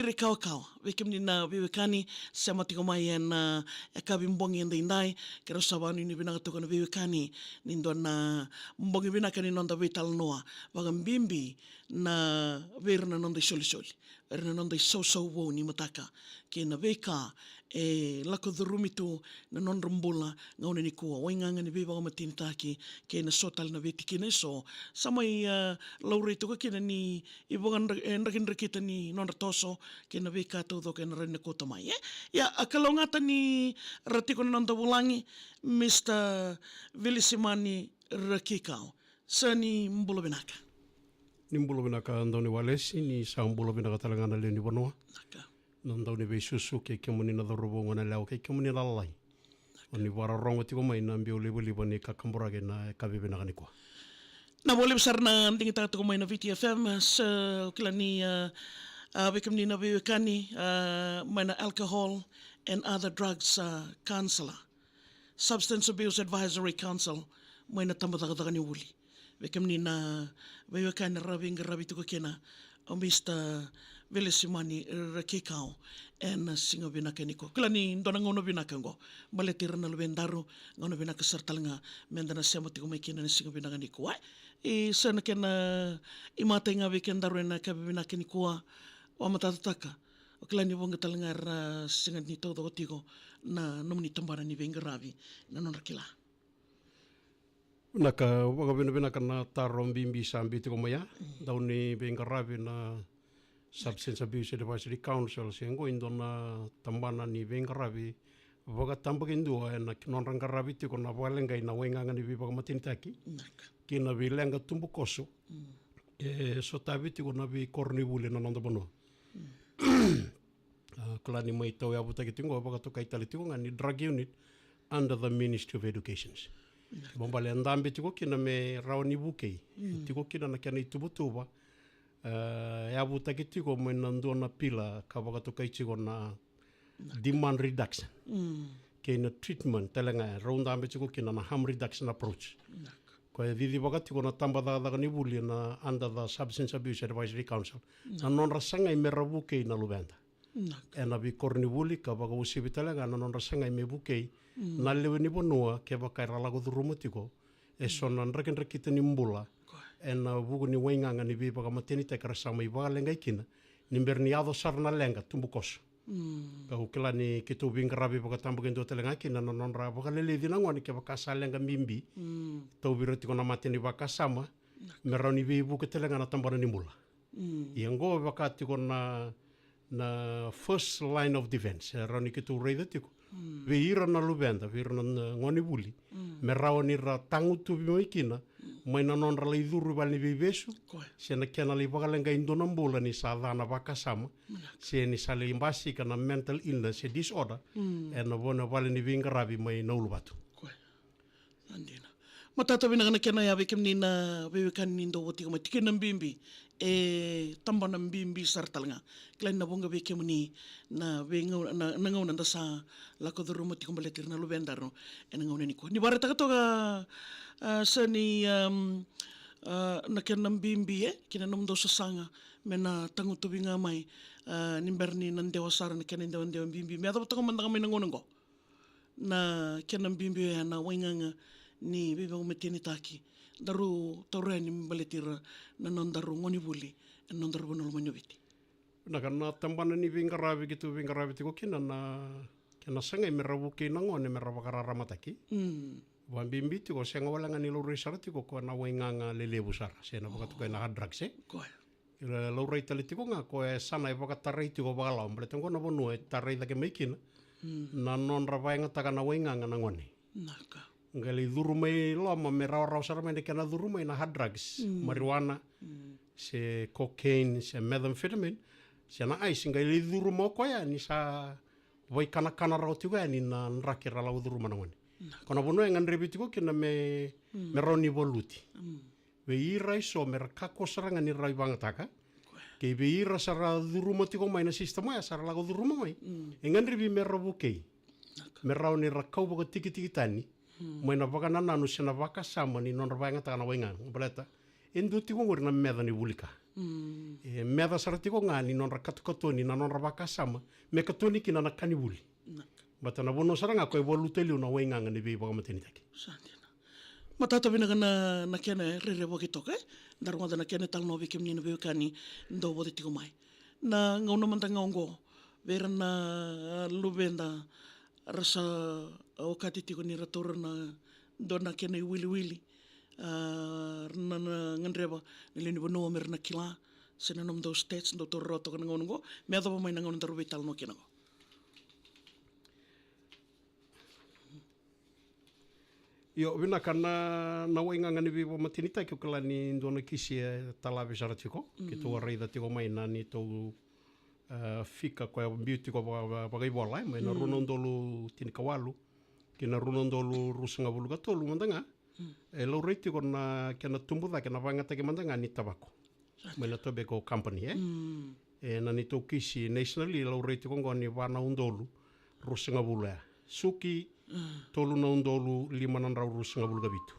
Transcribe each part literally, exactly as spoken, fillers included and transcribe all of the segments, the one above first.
Ira kawakawa, vei kemuni na veiwekani, sema tiko mai ena, e, yakavi bogi edaidai, keirau sa vakanuinui vinaka toka na veiwekani, ni dua na bogi vinaka ni noda veitalanoa, vakabibi na vei ira na noda isolisoli, vei ira na noda isausau vou ni mataka, kei na veika e lako curumi tu na nodra bula gauna nikua, waigaga ni veivakamatenitaki, kei na so tale na veitikina eso. Sa mai, e, laurai toka kina ni ivakadra-, e, drakidrakita ni nodra toso, kei na veika taucoko ena rawa ni kauta mai, e? Ia, a kalougata ni ra tiko na noda vulagi, Mister Vilisimani Rakikau. Sa ni bula vinaka. Ni bula vinaka Dauniwalesi, ni sa bula vinaka tale ga na lewe ni vanua. Naka. Na Dauniveisusu kei kemuni na cauravou goneyalewa kei kemuni na lalai. O ni vakarorogo tiko mai na biau livaliva ni kakaburaki na yakavi vinaka nikua. Na vakalevu sara na digitaka tiko mai na V T F M, sa kila ni, a, a, vei kemuni na veiwekani, a, mai na Alcohol and Other Drugs, a, Council, Substance Abuse Advisory Council, mai na tabacakacaka ni vuli. Vei kemuni na veiwekani ra veiqaravi tiko kina o Mister Vilisimani Rakikau ena siga vinaka nikua. Kila ni dua na gauna vinaka oqo, baleti ira na luvedaru, gauna vinaka sara tale ga meda na sema tiko mai kina ena siga vinaka nikua. E, sa na kena imatai ga vei kedaru ena yakavi vinaka nikua, vakamatatataka. O kila ni vuqa tale ga era sega ni taucoko tiko na nomuni tabana ni veiqaravi, na nodra kila. Vinaka, vakavinavinaka na taro bibi sa biu tiko mai ya. Mm. Dauniveiqaravi na Substance Abuse Advisory Council, se qo e dua na tabana ni veiqaravi vakatabakidua ena nodra qaravi tiko na vakaleqai na waigaga ni veivakamatenitaki. Vinaka. Kei na veileqa tubukoso. Mm. E sotavi tiko na veikoronivuli ena noda vanua. Mm. A, kila ni mai tauyavutaki tiko qo, vakatokai tale tiko ga ni drug unit under the Ministry of Education. Vinaka. Baleta e dabe tiko kina me rawa ni vukei. Mm. Tiko kina na kena ituvatuva, e, yavutaki tiko mai na dua na pila ka vakatokai tiko na, vinaka, demand reduction. Mm. Kei na treatment tale ga e rau dabe tiko kina na harm reduction approach. Vinaka. Koya e cicivaka tiko na tabacakacaka ni vuli na under the Substance Abuse Advisory Council. Vinaka. Na nodra sagai me ra vukei na luveda. Vinaka. Ena veikoronivuli ka vakauasivi tale ga na nodra sagai me vukei, mm, na lewe ni vanua kevaka era lako curuma tiko eso, mm, na drakidrakita ni bula. Koya. Ena vuku ni waigaga ni veivakamatenitaki era sa mai vakaleqai kina ni bera ni yaco sara na leqa tubukoso. Mm. Kau kila ni keitou veiqaravi vakatabakidua tale ga kina na nodra vakaleleci na gone kevaka sa leqa bibi. Mm. Tauvi ira tiko na mate ni vakasama. Vinaka. Me rawa ni veivuke tale ga na tabana ni bula. Mm. Ia qo vaka tiko na, na first line of defense e rawa ni keitou raica tiko. Mm. Vei ira na luveda, vei ira na, na gone vuli. Mm. Me rawa ni ra tagutuvi mai kina, mm, mai na nodra lai curu i vale ni veivesu. Koya. Se na kena lai vakaleqai e dua na bula ni sa ca na vakasama. Vinaka. Se ni sa lai basika na mental illness se disorder. Mm. Ena vo-, na vale ni veiqaravi mai na uluvatu. Koya. Na dina. Matata vinaka na kena ya vei kemuni na veiwekani ni dau votiko mai, tikina bibi, e tabana bibi sara tale ga. Kila ni na vuqa vei kemuni na veigauna, na, na gauna da sa lako curuma tiko baleti ira na luvedaru ena gauna nikua. Ni vakaraitaka toka, a, sa ni, am, a, na kena bibi, e, kina nomudou sasaga me na tagutuvi ga mai, a, ni bera ni na dewa sara na kena idewadewa bibi me yacova toka mada ga mai na gauna oqo. Na kena bibi oya na waigaga ni veivakamatenitaki. Daru taura yani me baleti ira na nodaru gone vuli ena nodaru vanua lomani o Viti. Vinaka, na tabana ni veiqaravi keitou veiqaravi tiko kina na kena sagai me ra vukei na gone me ra vakararamataki. Mm. Vabibi tiko, sega wale ga ni laurai sara tiko koya na waigaga lelevu sara se na vakatokai na hard drugs, e? Koya. E laurai tale tiko ga koya e sa na e vakatarai tiko vakalawa, baleta qo na vanua e tarai cake mai kina, mm, na nodra vakayagataka na waigaga na gone. Vinaka. Qai lai curu mai loma me rawarawa sara mai na kena curu mai na hard drugs, mm, marijuana, mm, se cocaine, se methamphetamine, se na ice, qai lai curu mai o koya ni sa vaikanakana rawa tiko yani na draki era lako curuma na gone. Vinaka. Ko na vanua e gadrevi tiko kina me, mm, me rawa ni valuti. Mm. Vei ira eso me ra kakua sara ga ni ra vakayagataka. Koya. Kei vei ira sa ra curuma tiko mai na system oya, sa ra lako curuma mai. Mm. E gadrevi me ra vukei. Vinaka. Me rawa ni ra kau vakatikitiki tani, mm, mai na vakanananu se na vakasama ni nodra vakayagataka na waigaga. Baleta e dua tiko qori na meca ni vuli ka. Mm. E meca sara tiko ga ni nodra katokatoni na nodra vakasama me katoni kina na ka ni vuli. Naka. Bata na vanua sara ga ko e valuta liu na waigaga ni veivakamatenitaki. Sa dina. Matata vinaka na, na kena e rerevaki toka, e? Da rogoca na kena e talanoa vei kemuni na veiwekani dau vata tiko mai. Na gauna mada ga oqo, vei ira na luveda ra sa okati tiko ni ra taura na dua na kena iwiliwili. A, ra na, na gadreva na lewe ni vanua me ra na kila se na nomudou states dau taura rawa toka na gauna oqo, me yacova mai na gauna daru veitalanoa kina oqo. Io, vinaka na, na waigaga ni veivakamatenitaki, o kila ni dua na kisi e talave sara tiko. Mm. Keitou a raica tiko mai na neitou, e, fika ko e biu tiko vaka, vaka, vakaivola, e, mai na, mm, rua na udolu tinikawalu ki na rua na udolu ruasagavulu ka tolu mada ga. Mm. E laurai tiko na kena tubu cake na vakayagataki mada ga ni tavako. Sa dina. Mai na tobacco company, e? Mm. E na neitou kisi nationally, e laurai tiko oqo ni va na udolu ruasagavulu ya. Suki, mm, tolu na udolu lima na drau ruasagavulu ka vitu.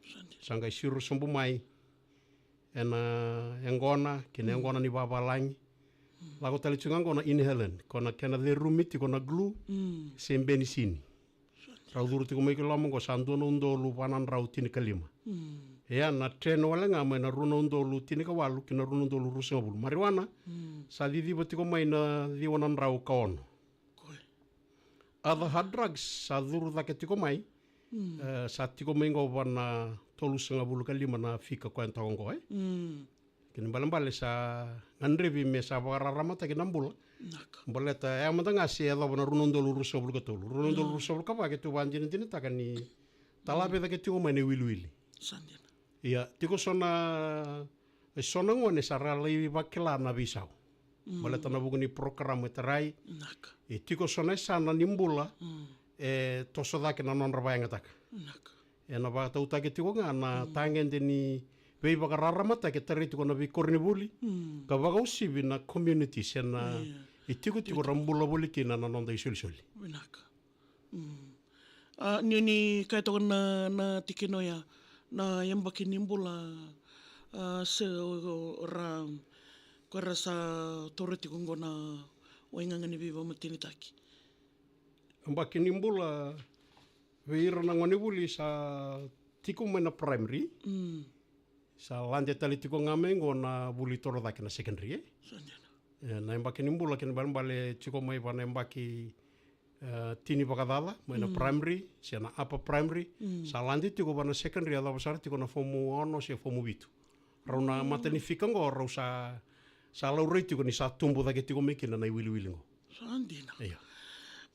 Sa dina. Sa qai siro sobu mai ena yaqona, kei na, mm, yaqona ni vavalagi. Mm. Lako tale tiko ga oqo na inhalant, ko na kena cerumi tiko na glue, mm, se benisini. Rau curu tiko mai ki loma oqo sa dua na udolu va na drau tinikalima. Mm. Ia na trend wale ga mai na rua na udolu tinikawalu ki na rua na udolu ruasagavulu. Marijuana, mm, sa ciciva tiko mai na ciwa na drau ka ono. Koi. Other hard drugs sa curu cake tiko mai. Mm. E, sa tiko mai oqo va na tolusagavulu ka lima na fika ko e toka oqo, e? Mm. Kena ibalebale sa gadrevi me sa vakararamataki na bula. Naka. Baleta e a mada ga se yacova na rua na udolu ruasagavulu ka tolu. Rua na udolu, mm, ruasagavulu ka va keitou vakadinadinataka ni talave cake tiko mai na iwiliwili. Sa dina. Ia, tiko so na, e so na gone sa ra lai vakila na veisau. Mm. Baleta na vuku ni program e tarai. Naka. E tiko so na yasana ni bula, mm, e toso cake na nodra vakayagataka. Naka. Ena vakatautaki tiko ga na, mm, tagede ni veivakararamataki e tarai tiko na veikoronivuli, mm, ka vakausivi na community se na, yeah, itikotiko ra bula voli kina na noda isolisoli. Vinaka. Mm. A, ni, ni kaya toka na, na tikina oya, na yabaki ni bula, a, se o, o ra, ko ra sa taura tiko oqo na waigaga ni veivakamatenitaki. Yabaki ni bula vei ira na gonevuli sa tiko mai na primary. Mm. Sa lade tale tiko ga mai oqo na vuli toro cake na secondary, e? Sa dina. E, na yabaki ni bula kena ibalebale tiko mai va na yabaki, e, tini vakacaca mai na, mm, primary se na upper primary. Mm. Sa lade tiko va na secondary, yacova sara tiko na fomu ono se fomu vitu. Rau na, mm, mata ni fika oqo rau sa, sa laurai tiko ni sa tubu cake tiko mai kina na iwiliwili oqo. Sa dina. Io.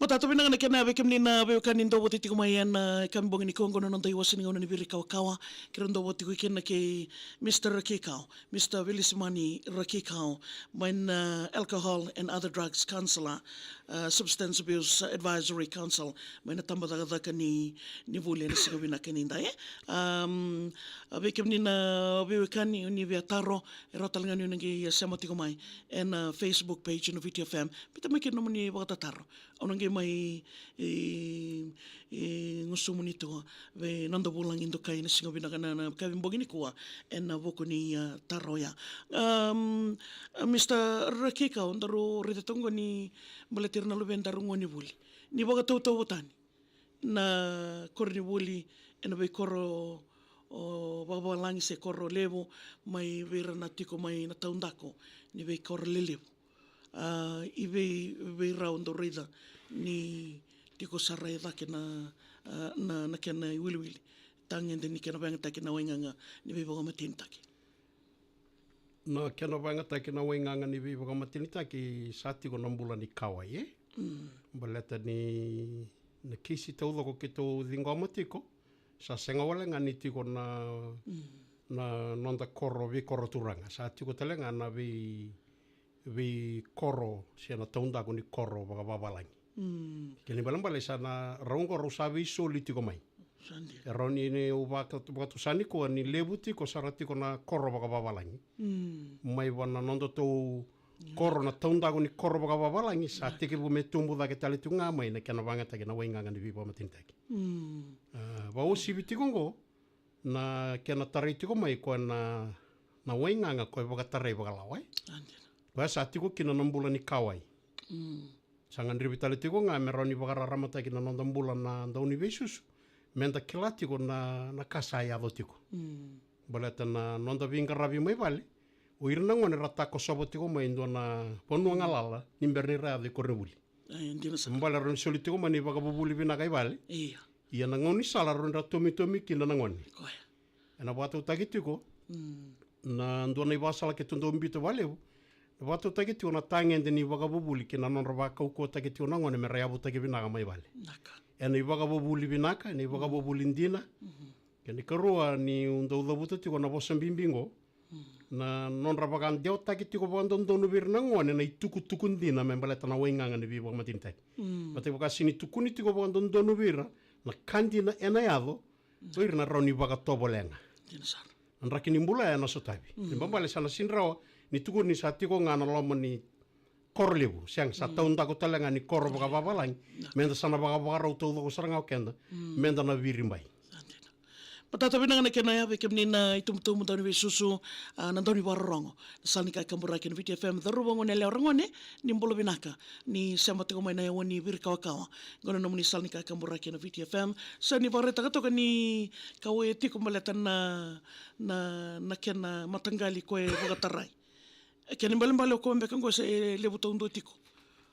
Matata vinaka na kena vei kemuni na veiwekani dau vata tiko mai ena, e, yakavi bogi nikua oqo na noda iwase ni gauna ni Viri Kawakawa. Keirau dau vata tiko kina kei Mister Rakikau, Mister Vilisimani Rakikau, mai na Alcohol and Other Drugs Counsellor, a, Substance Abuse Advisory Council, mai na tabacakacaka ni, ni vuli ena siga vinaka nidai, e? Am, a, vei kemuni na veiwekani ni via taro, e rawa tale ga ni o ni qai, e, sema tiko mai ena, a, Facebook page na Viti F M. Biuta mai kina nomuni vakatataro. Au na qai mai, e, e, gusumuni tu vei noda vulagi dokai ena siga vinaka na, na yakavi bogi nikua ena vuku ni, a, taro oya. Am, a, Mister Rakikau, daru raica toka oqo ni baleti ira na luvedaru gonevuli. Ni vakatautauvata tani na koronivuli ena veikoro, o, vakavavalagi se koro levu, mai vei ira na tiko mai na taudaku ni veikoro lelevu. A, i vei, vei rau dau raica ni tiko sara e cake na, a, na, na kena iwiliwili, tagede ni kena vakayagataki na waigaga ni veivakamatenitaki. Na kena vakayagataki na waigaga ni veivakamatenitaki sa tiko na bula ni kauwai, e? Mm. Baleta ni na kisi taucoko keitou ciqoma tiko, sa sega wale ga ni tiko na, mm, na noda koro, veikoro turaga. Sa tiko tale ga na vei, veikoro se na taudaku ni koro vakavavalagi. Mm. Kena ibalebale sa na rau oqo rau sa veisoli tiko mai. Sa dina. E rawa ni, ni au vaka, vakatusa nikua ni levu tiko sara tiko na koro vakavavalagi. Mm. Mai va na nodatou, yeah, koro, na taudaku ni koro vakavavalagi sa, yeah, tekivu me tubu cake tale tiko ga mai na kena vakayagataki na waigaga ni veivakamatenitaki. Mm. A, vakauasivi tiko oqo, na kena tarai tiko mai ko na na waigaga ko e vakatarai vakalawa, e? A, dina. Koya sa tiko kina na bula ni kauwai. Mm. Sa gadrevi tale tiko ga me rawa ni vakararamataki na noda bula na dauniveisusu, meda kila tiko na, na ka sa yaco tiko. Mm. Baleta na noda veiqaravi mai vale, o ira na gone ra takosova tiko mai e dua na vanua galala, ni bera ni ra yaco i koronivuli. E, dina sara. Baleta rawa ni soli tiko mai na ivakavuvuli vinaka i vale. Ia. Ia na gaunisala rawa ni ra tomitomi kina na gone. Koya. Ena vakatautaki tiko, mm, na dua na ivakasala keitou dau biuta vakalevu. Na vakatautaki tiko na tagede ni vakavuvuli kei na nodra vakaukauwataki tiko na gone me ra yavutaki vinaka mai vale. Vinaka. Ena ivakavuvuli vinaka, ena ivakavuvuli dina. Mhm. Kena ikarua niu dau cavuta tiko na vosa bibi qo. Mm. Na nodra vakadewataki tiko vakadodonu vei ira na gone na itukutuku dina me baleta na waigaga ni veivakamatenitaki. Mm. Baleta vaka sega ni tukuni tiko vakadodonu vei ira na ka dina ena yaco, mm, o ira na rawa ni vakatovolea ga. Dina sara. Na draki ni bula ena sotavi. Mm. Ni babale sa na sega ni rawa ni tukuni ni sa tiko ga na loma ni koro levu. Sega, sa, mm, taudaku tale ga ni koro vakavavalagi. Na. Meda sa na vakavakarau taucoko sara ga o keda. Mm. Meda na viribai. Sa dina. Matata vinaka na kena ya vei kemuni na itubutubu dauniveisusu, a, na daunivakarorogo. Na sala ni kakaburaki na Viti F M, cauravou, gone yalewa, ragone, ni bula vinaka. Ni sema tiko mai na yawa ni Virikawakawa. Qo na nomuni sala ni kakaburaki na Viti F M. Sa ni vakaraitaka toka ni kauwai tiko baleta na, na, na kena mataqali ko e vakatarai. E kena ibalebale o koya beka qo se levu taudua tiko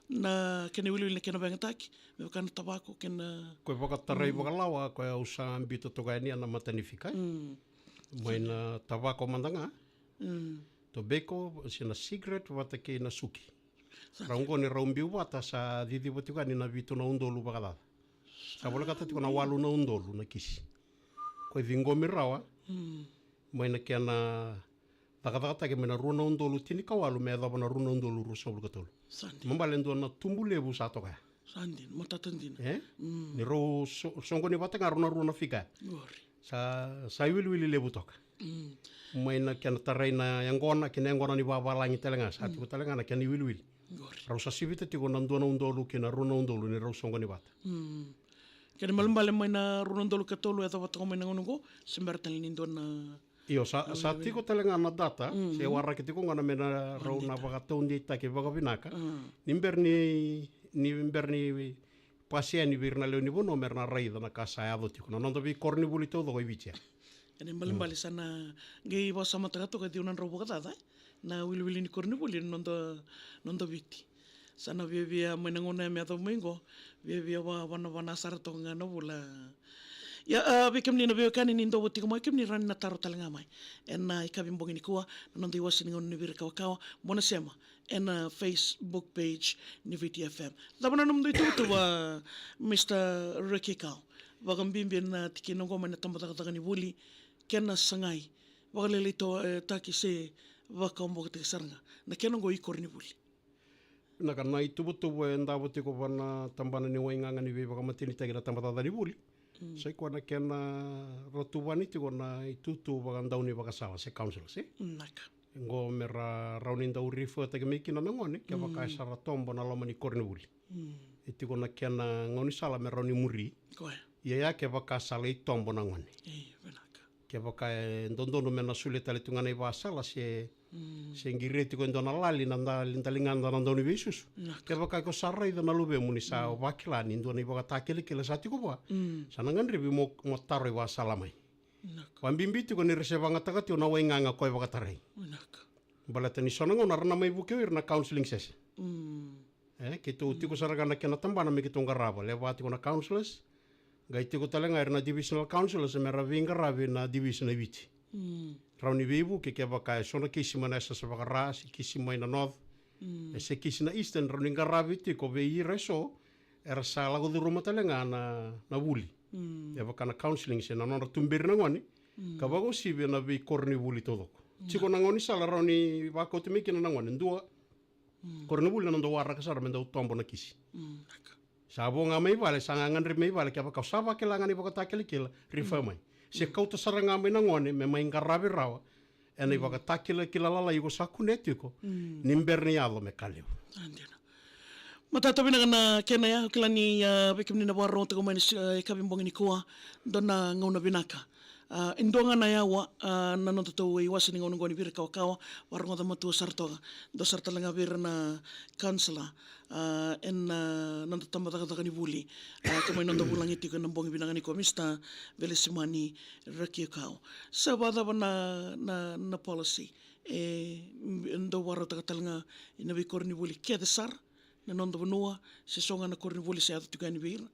na kena iwiliwili na kena vakayagataki, me vaka na tavako kei na. Ko e vakatarai, mm, vakalawa, ko e au sa biuta toka yani ena matanifika. Mm. Mai na tavako mada ga. Mm. Tobacco, se na cigarette, vata kei na suki. Sa. Rau qo ni rau biu vata sa ciciva tiko yani na vitu na udolu vakacaca. Sa volekata tiko na walu na udolu na kisi. Ko e ciqomi rawa. Mm. Mai na kena cakacakataki mai na rua na udolu tinikawalu me yacova na rua na udolu ruasagavulu ka tolu. Sa dina. Mabale dua na tubu levu sa toka ya. Sa dina, matata dina. E? Mm. Ni rau so-, soqoni vata ga rau na rua na fika. Qori. Sa, sa iwiliwili levu toka. Mm. Mai na kena tarai na yaqona, kei na yaqona ni vavalagi tale ga, sa, mm, tiko tale ga na kena iwiliwili. Qori. Rau sa sivita tiko na dua na udolu kei na rua na udolu ni rau soqoni vata. Mm. Kena ibalebale mai na rua na udolu ka tolu e yacova toka mai na gauna qo, se bera tale ni dua na Io, sa, sa tiko tale ga na data, mhm, se waraki tiko ga na me na rau na vakataudeitaki vakavinaka. Mm. Ni bera ni, ni bera ni pasi yani vei ira na lewe ni vanua me ra na raica na ka sa yaco tiko. Na noda veikoronivuli taucoko e Viti ya. Kena ibalebale, mm, sa na qai vakasamataka toka e ciwa na drau vakacaca, e? Na wiliwili ni koronivuli, na noda, noda Viti. Sa na viavia mai na gauna ya me yacova mai qo, viavia va-, vanavana sara toka ga na vula. Ia, a, vei kemuni na veiwekani ni dou tiko mai, kemuni rawa ni na taro tale ga mai. Ena, a, ikavi bogi nikua, na noda iwase ni gauna ni Viri Kawakawa, mo na sema ena, a, Facebook page ni Viti F M. Cava na nomudou ituvatuva, Mister Reki Kau? Vakabibi ena tikina oqo mai na tabacakacaka ni vuli, kena sagai, vakalailai to, e, taki se, vakaobokotaki sara ga na kena oqo ikoronivuli. Na ka na ituvatuva e davo tiko va na tabana ni waigaga ni veivakamatenitaki na tabacakacaka ni vuli. Mm. Sa i koya na kena ra tuvani tiko na itutu vakadaunivakasala se counsellors, e? Naka. Qo me ra rawa ni dau refer-taki mai kina na gone, kevaka, mm, e sa ra tobo na loma ni koronivuli. Mm. E tiko na kena gaunisala me rawa ni muri. Koya. Ia ya kevaka sa lai tobo na gone. E, vinaka. Kevaka e dodonu me na solia tale tu ga na ivakasala se, mm, se qiri tiko e dua na lali na dali, daligada na dauniveisusu. Naka. Kevaka iko sa raica na luvemu ni sa, mm, vakila ni dua na ivakatakilakila sa tiko vua. Mm. Sa na gadrevi mo, mo taro ivakasala mai. Naka. Vakabibi tiko ni ra se vagataka tiko na waigaga ko e vakatarai. Naka. Baleta ni so na gauna ra na mai vukei ira na counselling session. Mm. E, keitou tiko, mm, sara ga na kena tabana me keitou qarava. Levu tiko na counsellors. Qai tiko tale ga ira na divisional counsellors me ra veiqaravi na division e Viti. Mm. Rawa ni veivuke kevaka e so na kisi mai na S S vaka-Ra, se kisi mai na North. Mm. E se kisi na Eastern, rawa ni qaravi tiko vei ira e so era sa lako curuma tale ga na, na vuli. Mm. E vaka na counselling se na nodra tuberi na gone. Mm. Ka vakauasivi ena veikoronivuli taucoko. Mm. Tiko na gaunisala rawa ni vakauti mai kina na gone. Dua, mm, koronivuli na dau waraka sara me dau tobo na kisi. Mm. Sa vo ga mai vale, sa gagadre mai vale, kevaka o sa vakila ga na ivakatakilakila, refer, mm, mai. Se, mm, kauta sara ga mai na gone me mai qaravi rawa ena, mm, ivakatakilakila lalai iko sa kunea tiko, mm, ni bera ni yaco me ka levu. A, dina. Matata vinaka na kena ya, au kila ni, a, vei kemuni na vakarorogo tiko mai na si-, a, ikavi bogi nikua, dua na gauna vinaka. A, e dua ga na yawa, a, na noda tou iwase ni gauna oqo ni Viri Kawakawa, vakarogoca matua sara toka. Dua sara tale ga vei ira na councillor, a, ena, a, noda tabacakacaka ni vuli. A, ka mai noda vulagi tiko ena bogi vinaka nikua, Mister Velesimani Rakiakau. Sa vakacava na, na, na policy? E, m-, dau vakarautaka tale ga ena veikoronivuli kece sara, na noda vanua, se so ga na koronivuli sa yaco tiko yani vei ira.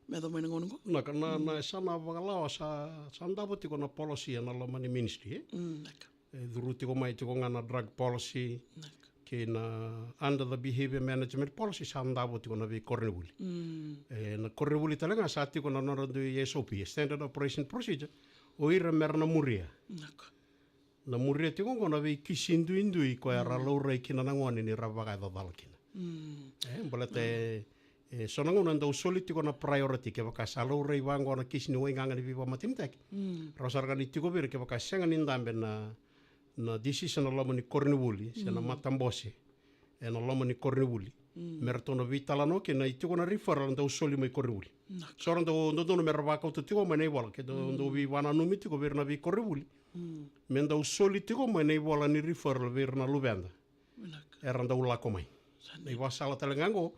Me yaco mai na gauna oqo. Na ka na, na, mm, sa na vakalawa sa, sa davo tiko na policy ena loma ni ministry, e? Mm, na ka. E curu tiko mai tiko ga na drug policy, na ka, kei na under the behavior management policy sa davo tiko na veikoronivuli. Mm. E, na koronivuli tale ga sa tiko na nodra dui S O P, standard operation procedure, o ira mera na muria. Na ka. Na muria tiko oqo na veikisi duidui koya ra, mm, laurai kina na gone ni ra vakayacacala kina. Mm. E, baleta, mm, e, so na gauna dau soli tiko na priority, kevaka sa laurai vaqo na kisi ni waigaga ni veivakamatenitaki. Mm. Rawa sara ga ni tiko vei ira kevaka sega ni dabe na, na decision na loma ni koronivuli, se na, mm, matabose ena loma ni koronivuli. Mm. Me ratou na veitalanoa kina, e tiko na referral dau soli mai koronivuli. Na ka. So ra dau dodonu me ra vakauta tiko mai na ivola, ke dau, mm, dau veivakananumi tiko vei ira na veikoronivuli. Mm. Me dau soli tiko mai na ivola ni referral vei ira na luveda. Na ka. Era dau lako mai. Sa dina. Na ivakasala tale ga oqo,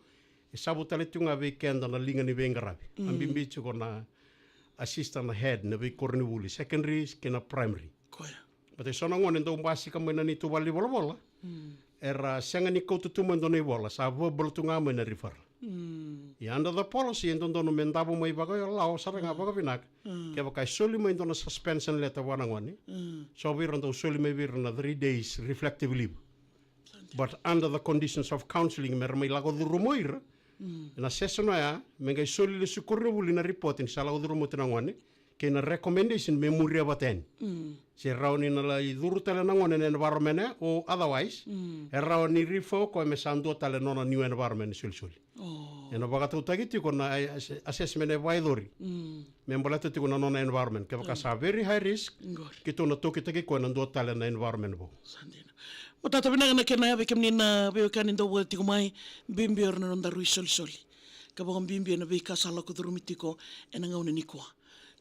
e savu tale tiko ga vei keda na liga ni veiqaravi. Mm. A bibi tiko na assistant head na veikoronivuli, secondary kei na primary. Koya. Baleta e so na gone dau basika mai na neitou valenivolavola. Mm. Era sega ni kauta tu mai dua na ivola, sa verbal tu ga mai na referral. Mm. Ia under the policy e dodonu me davo mai vakayawa sara ga, mm, vakavinaka. Mm. Kevaka e soli mai dua na suspension letter vua na gone. Mm. So vei ira dau soli mai vei ira na three days reflective leave. Sa dina. But under the conditions of counselling, me ra mai lako curuma o ira. Mm. Na session oya, me qai soli lesu koronivuli na report ni sa lako curuma oti na gone, kei na recommendation me muria vata yani. Mm. Se rawa ni na lai curu tale na gone ena environment ya, or otherwise, mm, e rawa ni refer o koya me sa dua tale na nona new environment ni solisoli. Oh. Ena vakatautaki tiko na, eh, ass-, assessment advisory. Mm. Me baleta tiko na nona environment. Kevaka, mm, sa very high risk, qori, keitou na tokitaki koya ena dua tale na environment vou. Sa dina. Matata vinaka na kena ya vei kemuni na veiwekani dau vata tiko mai, bibi o ira na nodaru isolisoli. Ka vakabibi ena veika sa lako curumi tiko ena gauna nikua.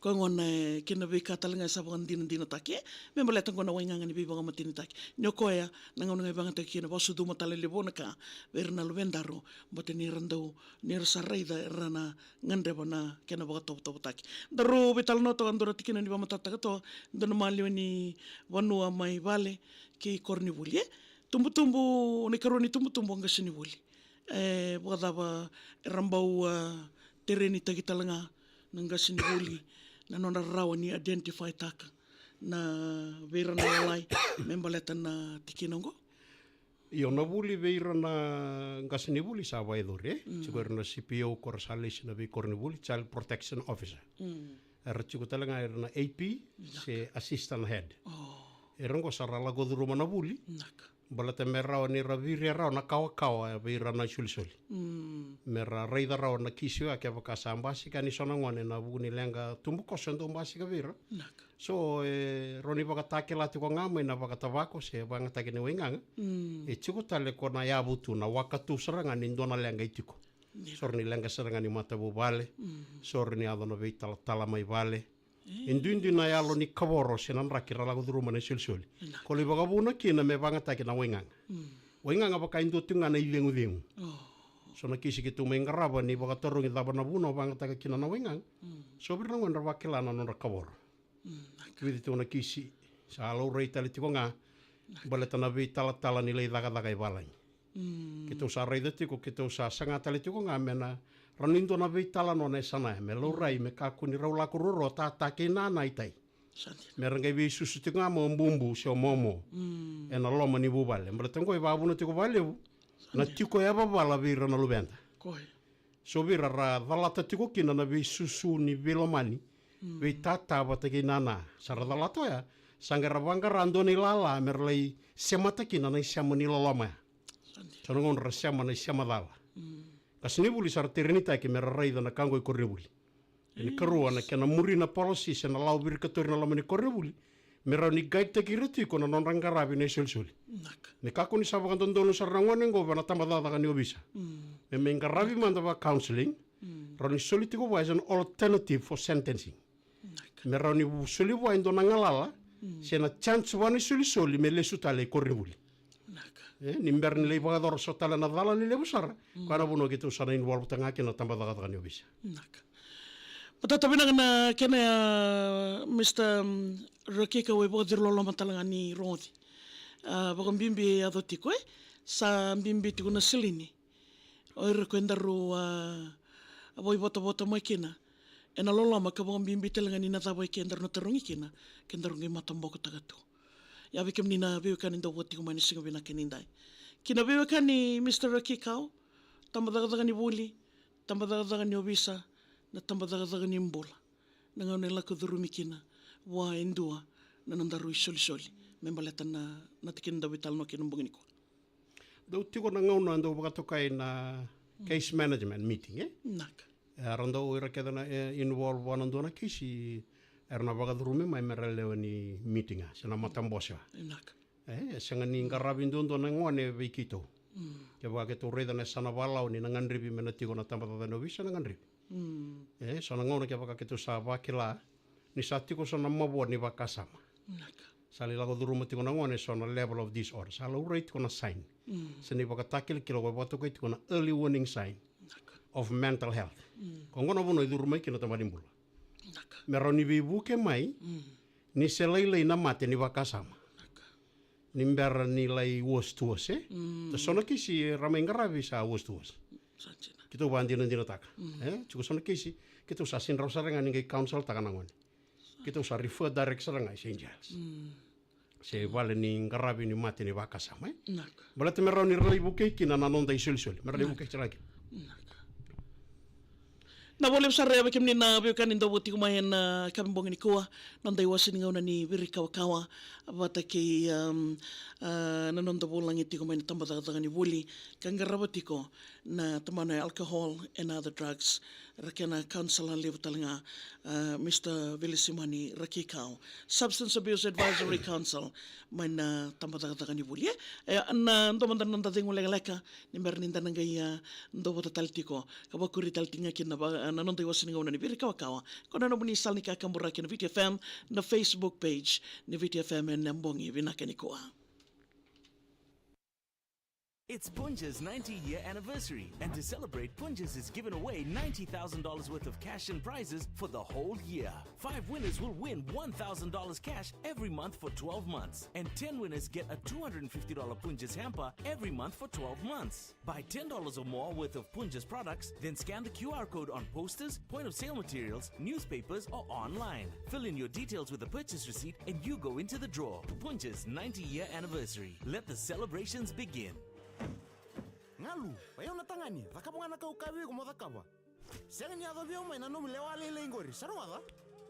Koya gona e kena veika tale ga e sa vakadinadinataki, e, me baleta oqo na waigaga ni veivakamatenitaki. Ni o koya na gauna ga e vagataki kina, vakasucuma tale levu na ka vei ira na luvedaru, baleta ni ra dau, ni ra sa raica era na gadreva na kena vakatovotovotaki. Daru veitalanoa toka, dua na tikina ni vakamatatataka toka, dua na maliwa ni vanua mai vale kei koronivuli, e? Tubutubu, na ikarua ni tubutubu, qasenivuli. E vakacava era bau, a, terenitaki tale ga na qasenivuli, na nodra rawa ni identify-taka na vei ira na lalai me baleta na tikina oqo? Io, na vuli vei ira na qasenivuli sa vakayacori, e? Mm. Tiko ira na C P O, ko ra sa lesi na veikoronivuli, Child Protection Officer. Mm. Era tiko tale ga ira na A P, na ka, se assistant head. Oh. Era oqo sa ra lako curuma na vuli. Na ka. Baleta me rawa ni ra viria rawa na kawakawa vei ira na isolisoli. Mm. Me ra raica rawa na kisi oya kevaka sa basika yani so na gone ena vuku ni leqa tubukoso e dau basika vei ira. Na ka. So, e rawa ni vakatakila tiko ga mai na vakatavako se vakayagataki ni waigaga. Mm. E tiko tale ko na yavu tu, na waka tu sara ga ni dua na leqa e tiko. Dina. So rawa ni leqa sara ga ni matavuvale. Mm. So rawa ni yaco na veitalatala mai vale. E. E duidui na yalo ni kavoro se na draki ra lako curuma na isolisoli. Na ka. Ko lai vakavuna kina me vakayagataki na waigaga. Mm. Waigaga vaka e dua tiko ga na icegucegu. Oh. So na kisi keitou mai qarava ni vakatarogi cava na vuna o vakayagataka kina na waigaga. Mm. So vei ira na gone ra vakila na nodra kavoro. Mm, na ka. Vica tiko na kisi sa laurai tale tiko ga, na ka, baleta na veitalatala ni lai cakacaka i valagi. Mm. Keitou sa raica tiko, keitou sa saga tale tiko ga me na rawa ni dua na veitalanoa na yasana ya, me laurai, mm, me kakua ni rau lako ruarua, tata kei nana i tai. Sa dina. Me ra qai veisusu tiko ga mai o bubu se o momo. Mm. Ena loma ni vuvale. Baleta oqo e vakavuna tiko vakalevu na, sa dina, tiko yavavala vei ira na luveda. Koya. So vei ira ra calata tiko kina na veisusu ni veilomani, mm, vei tata vata kei nana. Sa ra calata oya, sa qai ra vaqara dua na ilala me ra lai semata kina na isema ni loloma ya. Sa dina. So na gauna ra sema na isema cala. Mm. Qasenivuli sa ra terenitaki me ra raica na ka oqo i koronivuli. Ena ikarua, na kena muri na policy se na lawa virikatori na loma ni koronivuli, me rawa ni guide-taki ira tiko na nodra qaravi na isolisoli. Na ka. Me kakua ni sa vakadodonu sara na gone oqo vua na tabacakacaka ni ovisa. Mm. Me mai qaravi mada vaka counselling, mm, rawa ni soli tiko vua as an alternative for sentencing. Na ka. Me rawa ni vu-, soli vua e dua na galala, se na chance vua na isolisoli me lesu tale i koronivuli. Vinaka. E, ni bera ni lai vakayacora so tale na cala lelevu sara, koya na vanua keitou sa na involve-taka ga kina na tabacakacaka ni ovisa. Vinaka. Matata vinaka na kena ya, Mister, mm, Rakika, au e vakacuru loloma tale ga ni rogoci. A, vakabibi e yaco tiko, e? Sa bibi tiko na silini. O ira ko e daru, a, a vakaivotavota mai kina. Ena loloma ka vakabibi tale ga ni na cava e ke daru na tarogi kina, ke daru qai matabokotaka tu. Ia vei kemuni na veiwekani dau vota tiko mai na siga vinaka ni dai. Ki na veiwekani Mister Rakikau, tabacakacaka ni vuli, tabacakacaka ni ovisa, na tabacakacaka ni bula. Na gauna e lako curumi kina, vua e dua, na nodaru isolisoli. Me baleta na, na tikina dau veitalanoa kina bogi nikua. Dau tiko na gauna dau vakatokai na case management meeting, e? Vinaka. E, ra dau ira kece na, e, involve vua na dua na case, era na vakacurumi mai me ra lewe ni meeting, a, se na matabose, a. Vinaka. E, e sega ni qaravi duadua na gone vei keitou. Kevaka keitou raica na yasana vakalawa ni na gadrevi me na tiko na tabacakacaka ni ovisa na gadrevi. E, so na gauna kevaka keitou sa vakila ni sa tiko so na mavoa ni vakasama. Vinaka. Sa lai lako curuma tiko na gone so na level of disorder. Sa laurai tiko na sign. Se na ivakatakilakila ko e vakatokai tiko na early warning sign of mental health. Ko qo na vanua e curu mai kina na tabana ni bula. Vinaka. Me rawa ni veivuke mai, ni se lailai na mate ni vakasama. Vinaka. Ni bera ni lai worse to worse, e? Ta so na kisi ra mai qaravi sa worse to worse. Sa dina. Keitou vakadinadinataka. E? Tiko so na kisi, keitou sa sega ni rawa sara ga ni qai counsel-taka na gone. Keitou sa refer direct sara ga i Saint Giles. Se vale ni qaravi ni mate ni vakasama, e? Vinaka. Baleta me rawa ni ra lai vukei kina na noda isolisoli. Me ra lai vukei sara ga kina. Vinaka. Na vakalevu sara ya vei kemuni na veiwekani dau vota tiko mai ena kavibogi nikua, noda iwase ni gauna ni virikawakawa, vata kei, um, a, na noda vulagi tiko mai na tabacakacaka ni vuli, ka qarava tiko na tabana e alcohol and other drugs, ra kena counsellor levu tale ga, a, Mister Vilisimani Rakikau, Substance Abuse Advisory Council, mai na tabacakacaka ni vuli, e? E, na dua mada na noda cegu lekaleka, ni bera ni da na qai, a, dau vota tale tiko, ka vakuri tale tiko ga kina na va-, na noda iwase ni gauna ni virikawakawa. Ko na nomuni sala ni kakaburaki na Viti F M, na Facebook page ni Viti F M ena bogi vinaka nikua. It's Punja's ninety year anniversary, and to celebrate, Punja's is giving away ninety thousand dollars worth of cash and prizes for the whole year. Five winners will win one thousand dollars cash every month for twelve months, and ten winners get a two hundred and fifty dollar Punjas hamper every month for twelve months. Buy ten dollars or more worth of Punjas products, then scan the Q R code on posters, point of sale materials, newspapers, or online. Fill in your details with a purchase receipt and you go into the draw. Punja's ninety year anniversary. Let the celebrations begin. Galu, vaiau na tagane, cakava ga na ka au kaya vei iko mo cakava. Sega ni yaco vei au mai na nomu lewa lailai qori, sa rogoca?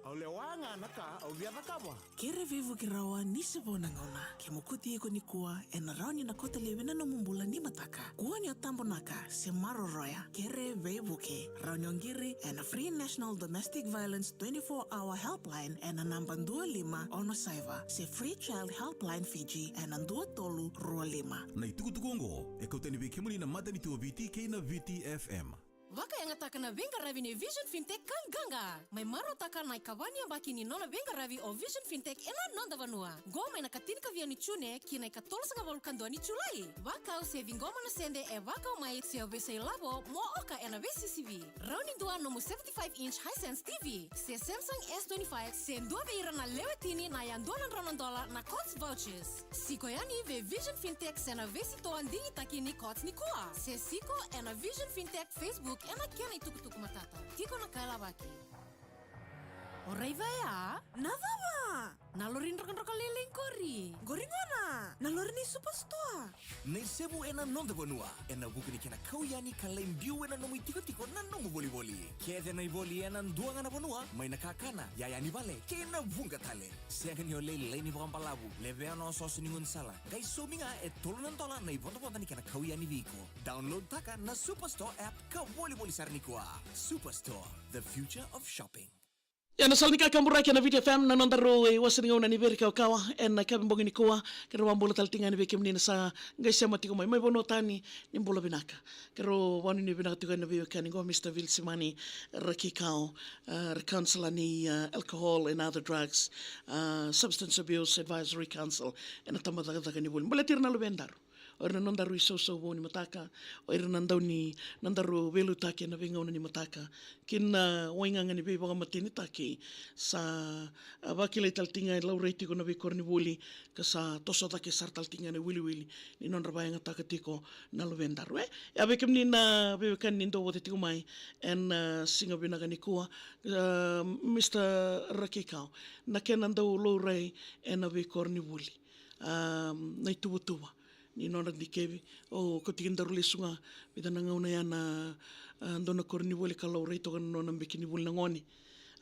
Au lewa ga na ka au via cakava. Kere veivuke rawa ni se vo na gauna. Ke mokuti iko nikua, ena rawa ni na kauta laivi na nomu bula ni mataka. Kua ni o tabonaka se maroroya. Kere veivuke. Rawa ni o qiri ena Free National Domestic Violence twenty-four hour helpline ena naba dua lima ono saiva, se Free Child Helpline Fiji ena dua tolu rua lima. Na itukutuku oqo e kau tani vei kemuni na matanitu o Viti kei na Viti F M. Vakayagataka na veiqaravi nei Vision Fintech ka qaqa. Mai marautaka na ikava ni yabaki ni nona veiqaravi o Vision Fintech ena noda vanua. Qo mai na ikatinikaciwa ni June ki na ikatolusagavulu ka dua ni Julai. Vakau se ciqoma na sede e vakau mai se o veisei lavo mo oka ena veisisivi. Rawa ni dua nomu seventy-five inch Hisense T V se Samsung S twenty-five se dua vei ira na lewe tini na yadua na drau na dola na Courts vouchers. Siko yani vei Vision Fintech se na veisitoa digitaki ni Courts nikua. Se siko ena Vision Fintech Facebook ena kena itukutuku matata. Tiko na ka e lavaki. O raica ya? Na cava? Na lori drokadroka lailai qori. Qori gona. Na lori ni Superstore. Na isevu ena noda vanua, ena vuku ni kena kau yani ka lai biu ena nomu itikotiko na nomu volivoli. Kece na ivoli ena dua ga na vanua, mai na kakana, iyaya ni vale, kei na vuqa tale. Sega ni o lailai ni vakabalavu, levea na osooso ni gaunisala. Qai saumi ga e tolu na dola na ivodovodo ni kena kau yani vei iko. Download taka na Superstore app ka volivoli sara nikua. Superstore, the future of shopping. Ia na sala ni kakaburaki ena Viti F M, na nodaru iwase ni gauna ni Veikawakawa ena kena bogi nikua. Keirau vakabula tale tiko ga yani vei kemuni na sa qai sema tiko mai mai vanua tani, ni bula vinaka. Keirau vakanuinui vinaka tiko yani na veiwekani qo, Mister Vilsimani Rakikau, a, ra counsellor ni, a, Alcohol and Other Drugs, a, Substance Abuse Advisory Council, ena tabacakacaka ni vuli. Baleti ira na luvedaru, o ira na nodaru isausau vou ni mataka, o ira na dau ni, na nodaru veiliutaki ena veigauna ni mataka, kei na waigaga ni veivakamatenitaki. Sa, a, vakilai tale tiko ga e laurai tiko na veikoronivuli, ka sa toso cake sara tale tiko ga na iwiliwili ni nodra vakayagataka tiko na luvedaru, e. Ia vei kemuni na veiwekani ni dau vata tiko mai ena, a, siga vinaka nikua, a, Mister Rakikau, na kena dau laurai ena veikoronivuli, a, na ituvatuva ni nodra dikevi. O kauti kedaru lesu ga, vica na gauna ya na, a, dua na koronivuli ka laurai toka na nona biki ni vuli na gone.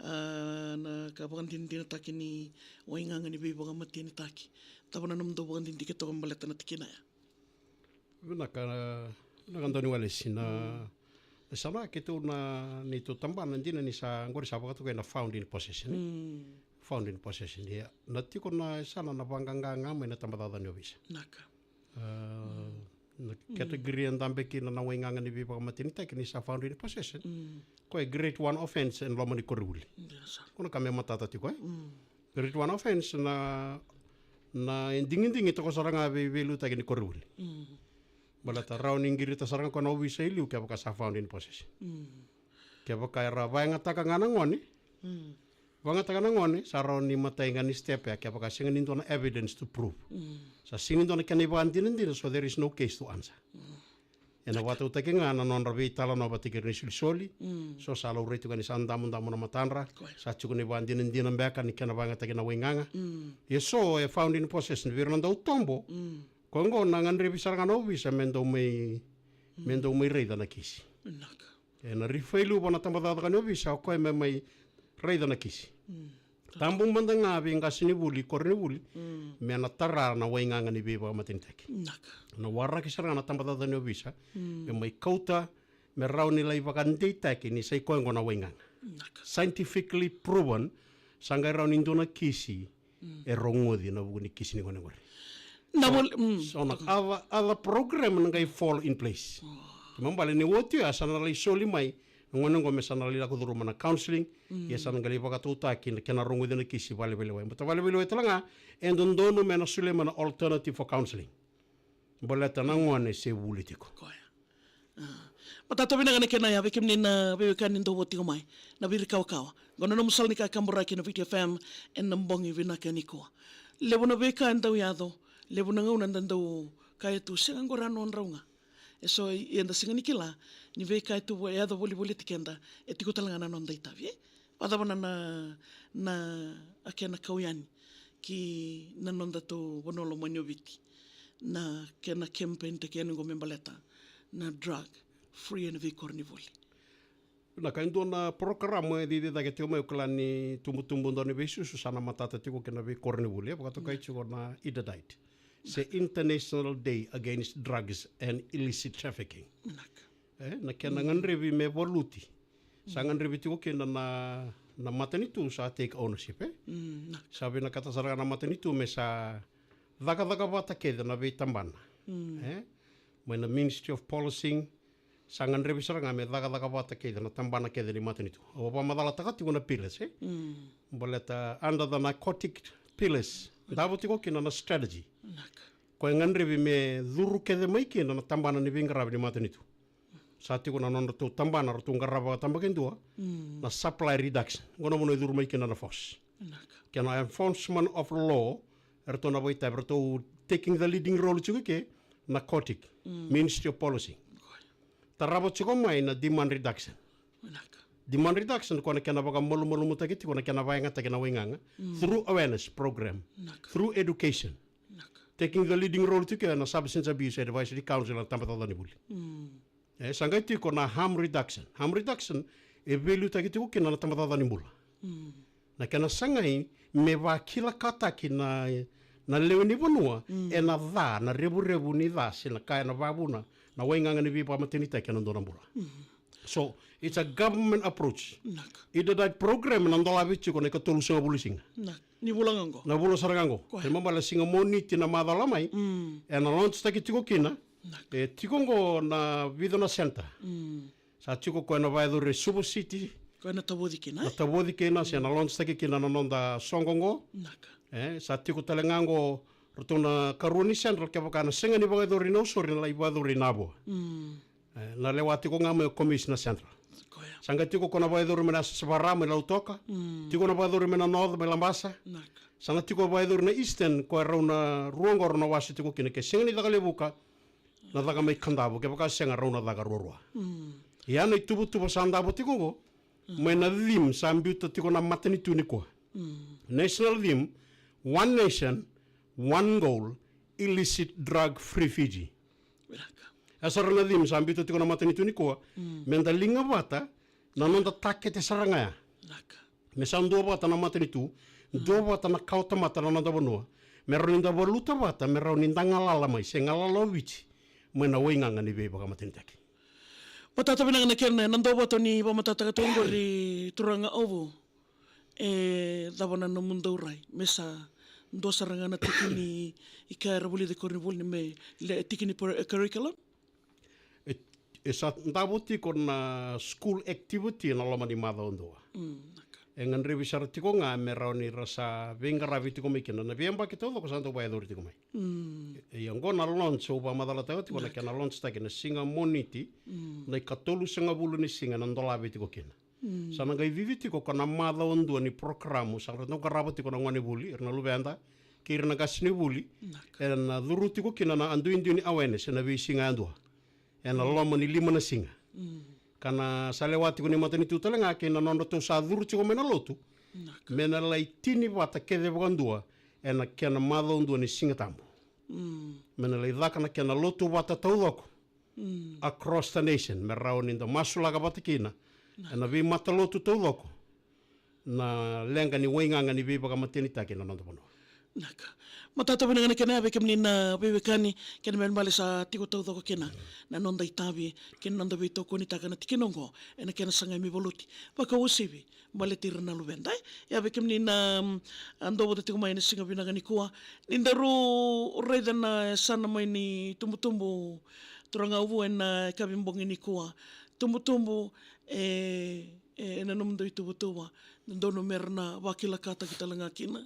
A, na ka vakadinadinataki ni waigaga ni veivakamatenitaki. Cava na nomudou vakadidike toka baleta na tikina ya? Vinaka, vinaka Dauniwalesi. Na, na yasana keitou na neitou tabana dina ni sa qori sa vakatokai na found in possession, e? Mm. Found in possession, ia. Na tiko na yasana na vaqaqa ga mai na tabacakacaka ni ovisa. Naka. A, na category e dabe kina na waigaga ni veivakamatenitaki ni sa found in possession. Mm. Koya e grade one offence ena loma ni koronivuli. Ia, sa. Koya na ka me matata tiko, e? Mm. Grade one offence na, na e digidigi toka sara ga vei veiliutaki ni koronivuli. Mm. Baleta rawa ni qirita sara ga koya na ovisa i liu kevaka sa found in possession. Mm. Kevaka era vakayagataka ga na gone, mm, vakayagataka na gone, sa rawa ni matai ga ni step ya kevaka sega ni dua na evidence to prove. Mm. Sa sega ni dua na kena ivakadinadina, so there is no case to answer. Mm. Ena vakatautaki ga na nodra veitalanoa vata kei ira na isolisoli. Mm. So sa laurai tiko ga ni sa damudamu na matadra. Koya. Sa tiko na ivakadinadina beka ni kena vakayagataki na waigaga. Mm. Ia so e found in possession vei ira na dautobo. Mm. Koya oqo na gadrevi sara ga na ovisa me dau mai, me dau mai raica na kisi. Naka. Ena refer i liu vua na tabacakacaka ni ovisa, o koya me mai raica na kisi. Mm. Tabu mada ga vei qasenivuli, koronivuli, mm, me na tara na waigaga ni veivakamatenitaki. Naka. Na waraki sara ga na tabacakacaka ni ovisa, mm, me mai kauta, me rawa ni lai vakadeitaki ni sa i koya oqo na waigaga. Naka. Scientifically proven, sa qai rawa ni dua na kisi, mm, e rogoci ena vuku ni kisi ni gone qori. Na so, voli, mm, so na other, other program na qai fall in place. Oh. Kena ibalebale ni oti oya sa na lai soli mai na gone qo me sa na lai lako curuma na counselling. Mm. Ia sa na qai lai vakatautaki na kena rogoci na kisi vale vei lewai. Baleta vale vei lewai tale ga e dodonu me na solia mai na alternative for counselling. Baleta na gone se vuli tiko. Koya. A, matata vinaka na kena ya vei kemuni na veiwekani dou vo tiko mai na Viti Kawakawa. Qo na nomu sala ni kakaburaki na Viti F M ena bogi vinaka nikua. Levu na veika e dau yaco, levu na gauna da dau kaya tu, sega, qori a nodrau ga. E so eda sega ni kila ni veika e tu vo-, e yaco volivoliti keda, e tiko tale ga na noda itavi, e? Vakacava na, na, na a kena kau yani ki na nodatou vanua lomani o Viti, na kena campaign taki yani qo me baleta na drug free ena veikoronivuli? Na ka e dua na porokaramu e cici cake tiko mai, au kila ni tubutubu dau ni veisusu sa na matata tiko kina veikoronivuli, e vakatokai tiko na IDADIT, se International Day Against Drugs and Illicit Trafficking. Naka. E, na kena gadrevi me valuti. Sa gadrevi tiko kina na, na matanitu sa take ownership, e? Mm, naka. Sa vinakata sara ga na matanitu me sa cakacaka vata kece na veitabana. Mm. E? Mai na Ministry of Policing, sa gadrevi sara ga me cakacaka vata kece na tabana kece ni matanitu. Au vakamacalataka tiko na pillars, e? Mm. Baleta under the narcotic pillars, davo tiko kina na strategy. Naka. Koya e gadrevi me curu kece mai kina na tabana ni veiqaravi ni matanitu. Sa tiko na nodratou tabana ratou qarava vakatabakidua, mm, na supply reduction. Qo na vanua e curu mai kina na force. Naka. Kei na enforcement of law, eratou na vakaitavi, eratou taking the leading role tiko i ke, na narcotic, mm, Ministry of Policing. Koya. Tarava tiko mai na demand reduction. Naka. Demand reduction, koya na kena vakamalumalumutaki tiko na kena vakayagataki na waigaga, mm, through awareness program, naka, through education. Naka. Taking the leading role tiko na Substance Abuse Advisory Council, na tabacakacaka ni vuli. Mm. E, sa qai tiko na harm reduction. Harm reduction e veiliutaki tiko kina na tabacakacaka ni bula. Mm. Na kena sagai me vakilakataki na, na lewe ni vanua, mm, ena ca, na revurevu ni ca se na ka ena vakavuna na waigaga ni veivakamatenitaki ena dua na bula. Mm. So, it's a government approach. Naka. Ida dai program na dolavi tiko na ikatolusagavulu ni siga. Naka. Ni vula ga qo. Na vula sara ga qo. Koya. Kena ibalebale siga Moniti na macawa mai. Mm. Ena launch taki tiko kina. Naka. E tiko qo na vica na center. Mm. Sa tiko koya na vakayacori e Suva City. Koya na tavoci kina, na e? Tavoci kina, se na launch taki kina na noda soqo qo. Naka. E, sa tiko tale ga qo, ratou na karua ni central, kevaka na sega ni vakayacori Nausori na lai vakayacori Navua. Mm. E, na lewa tiko ga mai o Commissioner Central. Koya. Sa qai tiko ko na vakayacori mai na Yasayasa Vara mai Lautoka. Mm. Tiko na vakayacori mai na North mai Labasa. Naka. Sa na tiko vakayacori na Eastern, ko e rau na rua qo rau na wase tiko kina, ke sega ni caka levuka na caka mai Kadavu, kevaka sega rau na caka ruarua. Mm. Ia na ituvatuva sa davo tiko qo, mm, mai na theme sa biuta tiko na matanitu nikua. Mm. National theme, One Nation, One Goal, Illicit Drug Free Fiji. Vinaka. E sara na theme sa biuta tiko na matanitu nikua, mm, meda liga vata na noda takete sara ga ya. Vinaka. Me sa dua vata na matanitu, mm, dua vata na kawatamata na noda vanua. Me rawa ni da valuta vata, me rawa ni da galala mai, se galala o Viti mai na waigaga ni veivakamatenitaki. Matata vinaka na kena, na dua vata ni vamatatataka tu qori turaga Ovu. E cava na nomudou rai, me sa dua sara ga na tiki ni ika era vulici koronivuli ni me le tiki ni pro-, curriculum? E, e sa davo tiko na school activity ena loma ni macawa dua. Mm, naka. E gadrevi sara tiko ga me rawa ni ra sa veiqaravi tiko mai kina. Na veiyabaki taucoko sa dau vakayacori tiko mai. Mm. E, ia qo na launch, au vakamacalataka tiko na, naka, kena launch taki na siga Moniti, mm, na ikatolusagavulu ni siga ena dolavi tiko kina. Mm. Sa na qai vivi tiko ko na macawa dua ni porokaramu, sa ra dau qarava tiko na gonevuli, ira na luveda, kei ira na qasenivuli, naka, ena curu tiko kina na duidui ni awareness ena veisiga yadua. Ena, mm, loma ni lima na siga. Mm. Ka na sa lewa tiko ni matanitu tale ga kei na nodratou sa curu tiko mai na lotu. Naka. Me na lai tini vata kece vakadua ena kena macawa dua ni Siga Tabu. Mm. Me na lai caka na kena lotu vata taucoko. Mm. Across the nation, me rawa ni da masulaka vata kina, naka, ena veimatalotu taucoko na leqa ni waigaga ni veivakamatenitaki ena noda vanua. Naka. Matata vinaka na kena ya vei kemuni na veiwekani, kena ibalebale sa tiko taucoko kina na noda itavi kei na noda veitokonitaka na tikina oqo ena kena sagai me valuti, vakauasivi baleti ira na luveda. Ia vei kemuni na, mm, a, dau vata tiko mai ena siga vinaka nikua, ni daru raica na yasana mai ni tubutubu, turaga Ovu, ena yakavi bogi nikua. Tubutubu, e, e, ena nomudou ituvatuva, dodonu mera na vakilakataki tale ga kina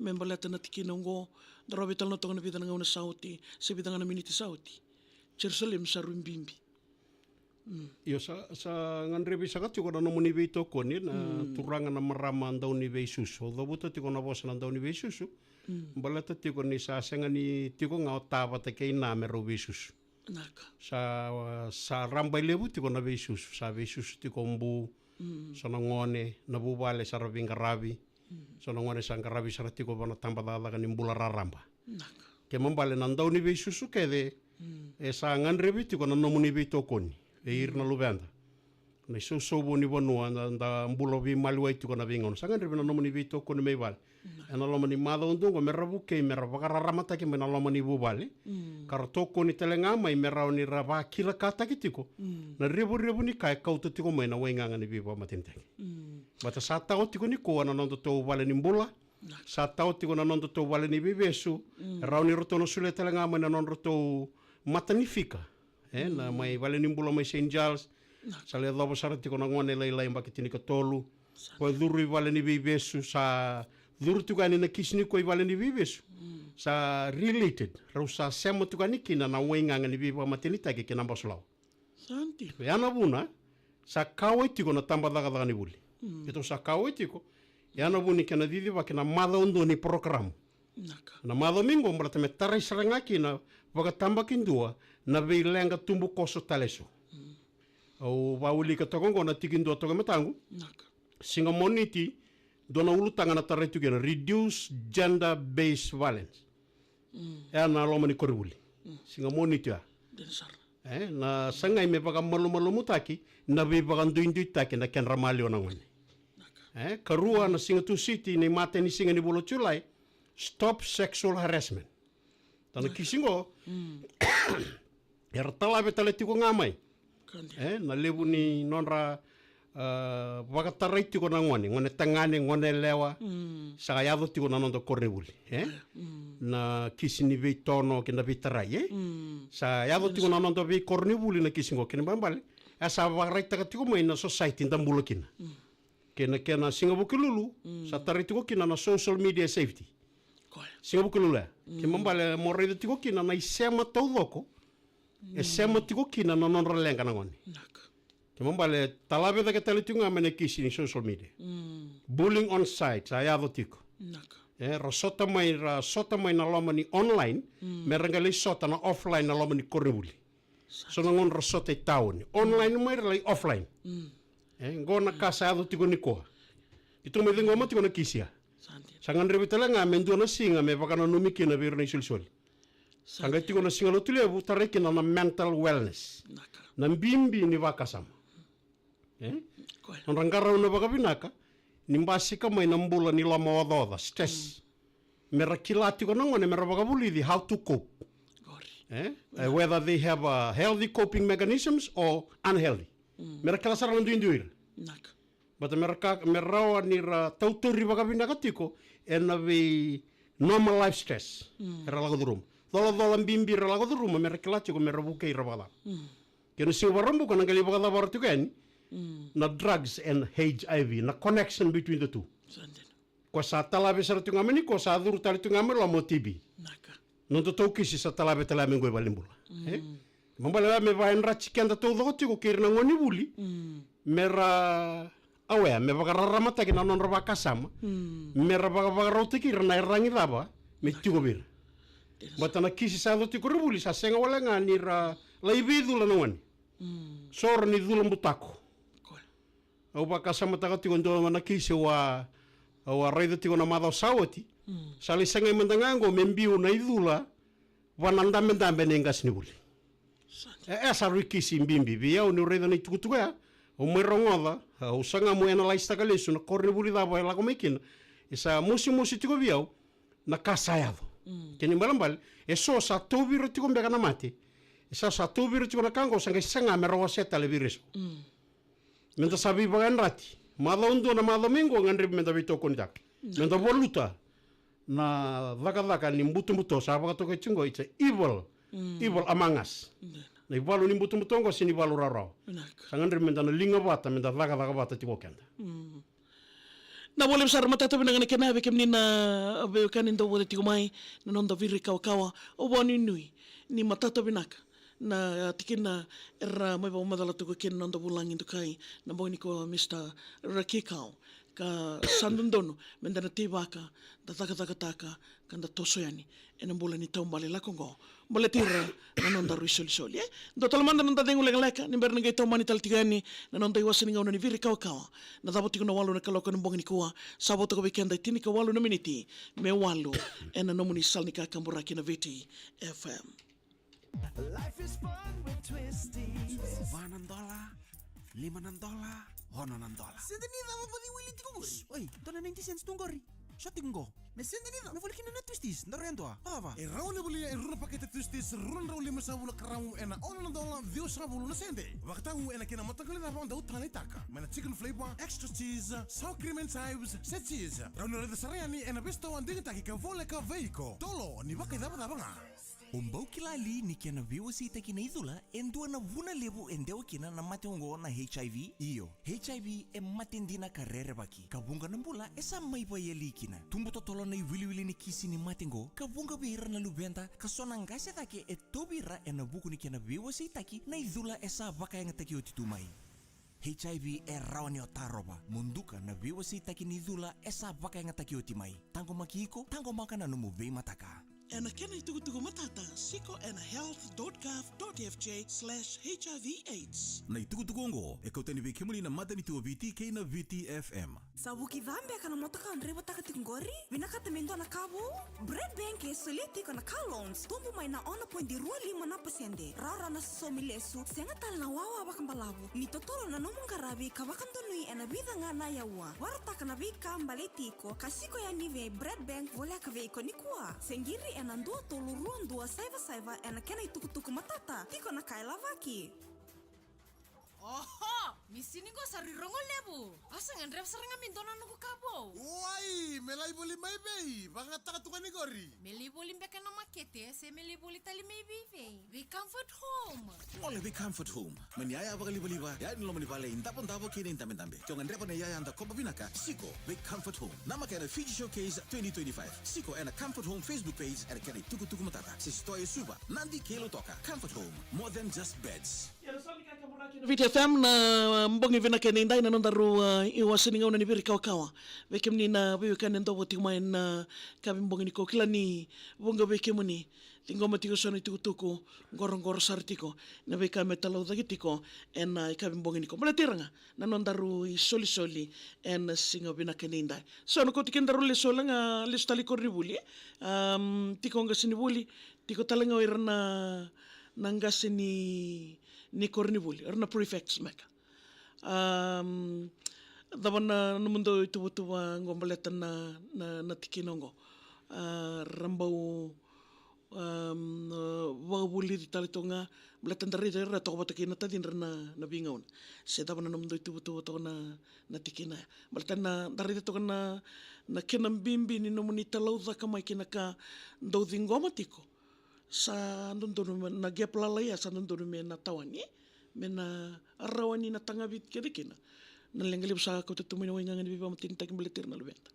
me baleta na tikina oqo. Daru veitalanoataka na vica na gauna sa oti se vica ga na miniti sa oti. Jerusalemi sa rui bibi. Mm. Io, sa, sa gadrevi saka tiko na nomuni veitokoni na, mm, turaga na marama dauniveisusu. Au cavuta tiko na vosa na dauniveisusu. Mm. Baleta tiko ni sa sega ni tiko ga o ta vata kei na me rau veisusu. Naka. Sa, sa rabailevu tiko na veisusu. Sa veisusu tiko o bu. Mm. So na gone, na vuvale sa ra veiqaravi. Mm. So na gone sa qaravi sara tiko vua na tabacakacaka ni bula raraba. Naka. Kena ibalebale na dauniveisusu kece, mm, e sa gadrevi tiko na nomuni veitokoni vei ira na, mm, luveda. Na isosovu ni vanua da, da bula veimaliwai tiko na veigauna. Sa gadrevi na nomuni veitokoni mai vale. Naka. Ena loma ni macawa dua oqo mera vukei, mera vakararamataki mai na loma ni vuvale. Mm. Ka ra tokoni tale ga mai me rawa ni ra vakilakataki tiko, mm, na revurevu ni ka e kauta tiko mai na waigaga ni veivakamatenitaki. Mm. Baleta sa tawa tiko nikua na nodatou vale ni bula. Naka. Sa tawa tiko na nodatou vale ni veivesu. Mm. E rawa ni ratou na solia tale ga mai na nodratou matanifika. E, na, mm, mai vale ni bula mai Saint Charles. Naka. Sa lai yacova sara tiko na gone lailai yabaki tinikatolu. Sa. Ko e curu i vale ni veivesu, sa curu tiko yani na kisi ni kua i vale ni veivesu. Mm. Sa related. Rau sa sema tiko yani kina na waigaga ni veivakamatenitaki kei na basulawa. Sa dina. Ia na vuna, sa kauwai tiko na tabacakacaka ni vuli. Mm. Keitou sa kauwai tiko. Ia na vuna ni kena cicivaki na macawa dua ni porokaramu. Naka. Na macawa mai qo baleta me tarai sara ga kina vakatabakidua na veileqa tubukoso tale eso. Mm. Au vakaulika toka qo na tikidua toka e mataqu. Naka. Siga Moniti, dua na ulutaga na tarai tu kina, reduce gender-based violence. Mm. Ena loma ni koronivuli. Mm. Siga Moniti ya. Dina sara. E, na sagai me vakamalumalumutaki na veivakaduiduitaki na kedra maliwa na gone. Naka. E, karua na siga Tusiti, na imatai ni siga ni vula o Julai, stop sexual harassment. Tana, naka, kisi qo. Mm. Era talave tale tiko ga mai. E, na levu ni nodra, ah, vakatarai tiko na gone, gone tagane, gone yalewa. Sa yaco tiko na noda koronivuli, e? Na kisi ni veitono kei na veitarai, e? Sa yaco tiko na noda veikoronivuli na kisi qo, kena ibalebale e sa vakaraitaka tiko mai na society da bula kina. Kei na kena siga Vukelulu, sa tarai tiko kina na social media safety. Siga Vukelulu ya. Kena ibalebale mo raica tiko kina na isema taucoko e sema tiko kina na nodra leqa na gone. Kena ibalebale talavi cake tale tiko ga mai na kisi ni social media. Bullying on site, sa yaco tiko. E, ra sota mai, ra sota mai na loma ni online, me ra qai lai sota na offline na loma ni koronivuli. So na gauna ra sota i tauni, online mai ra lai offline. E, qo na ka sa yaco tiko nikua. Keitou mai ciqoma tiko na kisi ya. Sa gadrevi tale ga me dua na siga me vakananumi kina vei ira na isolisoli. Sa qai tiko na siga Lotulevu, tarai kina na mental wellness. Na bibi ni vakasama. E? Nodra qarauna vakavinaka ni basika mai na bula ni lomaocaoca, stress. Me ra kila tiko na gone, me ra vakavulici how to cope. E? E, whether they have a healthy coping mechanisms or unhealthy. Me ra kila sara na duidui ira. But me ra ka, me rawa ni ra tautauri vakavinaka tiko ena vei normal life stress era lako curuma. Colacola bibi era lako curuma, me ra kila tiko me ra vukei ira vakacava. Kei na siga Vakaraubuka na qai lai vakacavara tiko yani na drugs and H I V, na connection between the two. Ko sa talavi sara tiko ga mai nikua, sa curu tale tiko ga mai loma o T B. Noda taukisi sa talavi tale mai qo i valenibula. E? Ibalebale me vakayadrati keda taucoko tiko kei ira na gonevuli. Me ra aware, me vakararamataki na nodra vakasama. Me ra vakavakarautaki ira na iyaragi cava me tiko vei ira. Baleta na kisi sa yaco tiko koronivuli sa sega wale ga ni ra lai veicula na gone. So ra ni cula butako. Au vakasamataka tiko e dua na kisi au a, au a raica tiko na macawa sa oti. Sa lai sagai mada ga qo me biu na icula vua na dabedabe nei qasenivuli. E, e sa rui kisi bibi vei au niu raica na itukutuku ya. Au mai rogoca, au saga meu analyse-taka lesu na koronivuli cava e lako mai kina. E sa mosimosi tiko vei au na ka sa yaco. Kena ibalebale e so sa tauvi ira tiko beka na mate. E sa, sa tauvi ira tiko na ka qo, sa qai saga me ra wasea tale vei ira eso. Meda sa veivakayadrati. Macawa dua na macawa mai qo gadrevi meda veitokonitaka. Meda valuta na cakacaka ni butobuto sa vakatokai tiko qo, it's a evil, evil among us. Na ivalu ni butobuto qo se ni valu rawarawa. Sa gadrevi meda na liga vata, meda cakacaka vata tiko keda. Na vole sara matata vinaka na kena vei kemuni na veiwekani dau vota tiko mai na noda viri kawakawa. Au vakanuinui ni matata vinaka na tikina era mai vakamacala tiko kina na noda vulagi dokai na bogi nikua, Mister Rakikau. Ka sa dodonu meda na teivaka, da cakacakataka, ka da toso yani ena bula ni taubale lako oqo. Baleti ira na noda rui solisoli, e? Dua tale mada na noda cegu lekaleka ni bera ni qai tomani tale tiko yani na noda iwase ni gauna ni viri kawakawa. Na cava tiko na walu na kaloko ena bogi nikua, sa vo toka vei keda e tinikawalu na miniti me walu ena nomuni sala ni kakaburaki na Viti F M. Life is fun with Twisties. Va na dola, lima na dola, ono na dola. Sede ni cava mo ciwili tiko qori? Oi, dua na ninety cents tu qori. Sa tiko qo. Me sede ni cava? Me voli kina na Twisties, daru yadua. Cava? E rawa ni volia e rua na pakete Twisties, rua na drau lima sagavulu na karamu ena ono na dola ciwasagavulu na sede. Vakatau ena kena mataqali cava o dau taleitaka. Mai na chicken flavor, extra cheese, sour cream and chives, se cheese. Rawa ni raica sara yani ena veisitoa digitaki ka voleka vei iko. Tolo, ni vakaicavacava ga. O bau kila li ni kena veiwaseitaki na icula e dua na vuna levu e dewa kina na mate oqo na H I V? Io, H I V e mate dina ka rerevaki, ka vuqa na bula e sa mai vaiali kina. Tubu totolo na iwiliwili ni kisi ni mate oqo, ka vuqa vei ira na luveda ka so na qase cake e tauvi ira ena vuku ni kena veiwaseitaki na icula e sa vakayagataki oti tu mai. H I V e rawa ni o tarova, mo duka na veiwaseitaki ni cula e sa vakayagataki oti mai. Taqomaki iko, taqomaka na nomu veimataka. Ena kena itukutuku matata, siko ena health dot gov dot F J slash H I V AIDS. Na itukutuku oqo e kautani vei kemuni na matanitu o Viti kei na Viti F M. Sa vuki ca beka na motoka o draivataka tiko qori? Vinakata me dua na ka vou? Bradbank e solia tiko na car loans, tubu mai na ono poidi rua lima na pasede. Rawarawa na sosomi lesu, sega tale na wawa vakabalavu. Ni totolo na nomu qaravi ka vakadonui ena vica ga na aua. Vakarautaka na veika baleti iko, ka siko yani vei Bradbank voleka vei iko nikua. Se qiri ena dua tolu rua dua saiva saiva ena kena itukutuku matata, tiko na ka e lavaki. Rogo levu, au sa gadreva sara ga me dua na noqu ka vou. Wai, me lai voli mai vei, vagataka tu ga ni qori. Me lai voli beka na makete, se me lai voli tale mai vei vei? Vei Comfort Home. Ole vei Comfort Home. Mani yaya vakalivaliva, yaya ni loma ni vale, idavodavo kei na idabedabe. Ke o gadreva na iyaya dakoba vinaka, siko vei Comfort Home. Namaka ena Fiji Showcase twenty twenty-five. Siko ena Comfort Home Facebook page, ena kena itukutuku matata. Se sitoa e Suva, Nadi kei Lautoka. Comfort Home, more than just beds. Viti F M na bogi vinaka ena idai na nodaru, uh, iwase ni gauna ni viri kawakawa. Vei kemuni na veiwekani e dau voti mai na kavi bogi ni ko kila ni vuqa vei kemuni. Ciqoma tiko so na itukutuku, qoroqoro sara tiko na veika me talaucaki tiko ena ikavi bogi ni ko. Baleta ira ga na nodaru isolisoli ena siga vinaka ni dai. So na koti kedaru lesu laga, lesu tale i koronivuli. Um, tiko qasenivuli, tiko tale ga o ira na, na qase ni, ni koronivuli, o ira na prefects meka. Um, cava na nomudou ituvatuva qo baleta na, na, na tikina qo? Uh, ra bau, um, uh, vakavulici tale toka ga, baleta da raica era toka vata kei na tacidra na, na veigauna. Se cava na nomudou ituvatuva toka na, na tikina ya? Baleta na, da raica toka na, na kena bibi ni nomuni talaucaka mai kei na ka dou ciqoma tiko. Sa dodonu me na gap lalai ya, sa dodonu me na tawani, me na rawa ni na tagavi kece kina na leqa levu sa kauta tu mai na waigaga ni veivakamatenitaki baleti ira na luveda.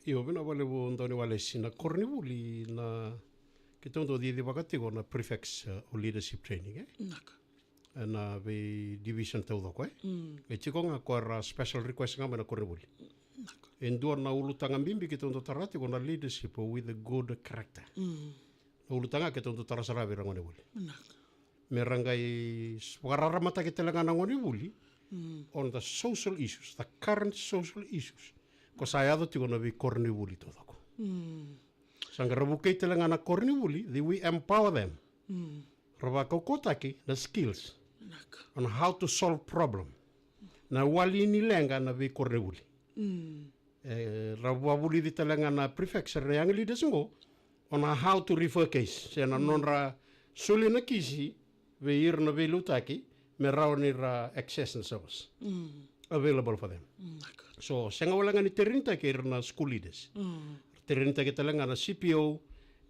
Io, vinaka vakalevu Dauniwalesi. Na koronivuli na keitou dau cicivaka tiko na prefects, uh, o leadership training, e? Naka. Ena vei division taucoko, e? Mm. E tiko ga ko era special request ga mai na koronivuli. Naka. E dua na ulutaga bibi keitou dau tara tiko na leadership with a good character. Mm. Na ulutaga keitou dau tara sara vei ira gone vuli. Naka. Me ra qai s-, vakararamataki tale ga na gone vuli, mm, on the social issues, the current social issues. Ko sa yaco tiko na veikoronivuli taucoko. Mm. Sa qai ra vukei tale ga na koronivuli, they, we empower them. Mm. Ra vakaukauataki na skills. Naka. On how to solve problem. Na wali ni leqa na veikoronivuli. Mm. E, ra vakavulici tale ga na prefects, na young leaders qo, on how to refer case. Se na, mm, nodra soli na kisi vei ira na veiliutaki me rawa ni ra access na service, mm, available for them. Mm, naka. So, sega wale ga ni terenitaki ira na school leaders. Mm. Terenitaki tale ga na C P O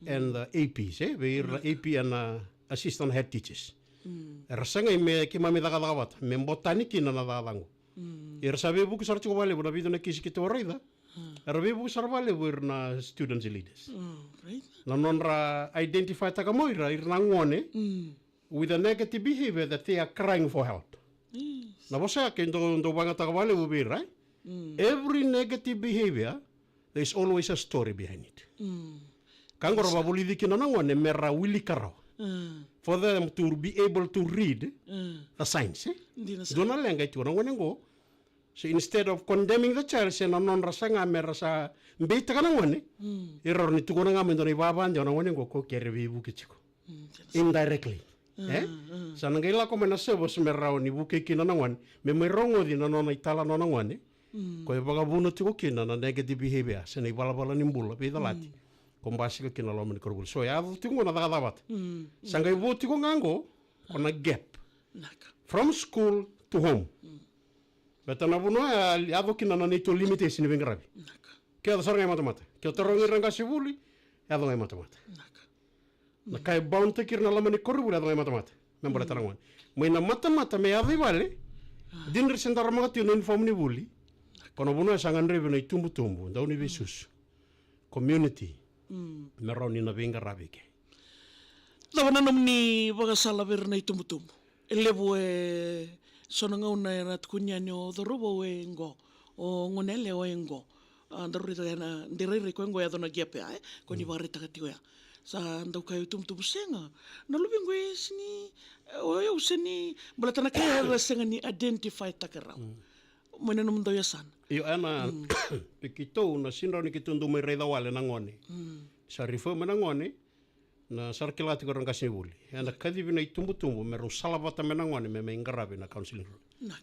and, mm, the A Ps, e? Vei ira na, naka, A P and, uh, assistant head teachers. Mm. Era sagai me keimami cakacaka vata, me botani kina na cakacaka qo. Mm. Era sa veivuke sara tiko vakalevu na vica na kisi keitou a raica. Mm. Era veivuke sara vakalevu ira na students leaders. Mm, right. Na nodra identify taka mai ira, ira na gone, mm, with a negative behavior that they are crying for help. Yes. Na vosa ya keitou dau vakayagataka vakalevu vei ira, e? Mm. Every negative behavior, there's always a story behind it. Mm. Ka qo ra vakavulici kina na gone me ra wilika rawa. Mm. For them to be able to read, mm, the signs, e? Dina sara. Dua na leqa e tiko na gone qo. So instead of condemning the child, se na nodra saga me ra sa beitaka na gone, mm, e rawa ni tukuna ga mai dua na ivakavakadei o na gone qo ko kere veivuke tiko. Mm, dina sara. Indirectly. Mm, e? Mm. Sa na qai lako mai na service me rawa ni vukei kina na gone, me mai rogoci na nona italanoa na gone. Mm. Ko e vakavuna tiko kina na negative behavior, se na ivalavala ni bula veicalati. Mm. Ko basika kina loma ni koronivuli. So, yaco tiko qo na cakacaka vata. Mm. Sa qai vo tiko ga qo, ko na gap. Naka. From school to home. Mm. Baleta na vanua ya, yaco kina na neitou limitation ni veiqaravi. Naka. Ke o yaco sara ga i matamata. Ke o tarogi ira na qasenivuli, yaco ga i matamata. Naka. Na ka e bound taki ira na loma ni koronivuli, yaco ga i matamata. Me baleta na gone. Mai na matamata me yaco i vale. Ah. Dina ra se daramaka tiko na uniform ni vuli. Ko na vanua e sa gadrevi na itubutubu, dauniveisusu. Community. Mm. Me rawa ni na veiqaravi ke. Cava na nomuni vakasala vei ira na itubutubu? E levu e so na gauna era tukuni yani o cauravou e qo, o goneyalewa e qo. A, daru raica ena, de rairai ko e qo e yaco na gap ya, e? Ko ni, mm, vakaraitaka tiko ya. Sa dau kaya o itubutubu sega. Na luvequ e sega ni, e, o yau sega ni, baleta na ka era sega ni identify taka rawa. Mm. Mai na nomudou yasana. Io, ena, mm, e keitou na sega ni rawa ni keitou dau mai raica wale na gone. Mm. Sa refer mai na gone, na sa ra kila tiko ira na qasenivuli. Ena kacivi na itubutubu me rau salavata mai na gone me mai qaravi na counseling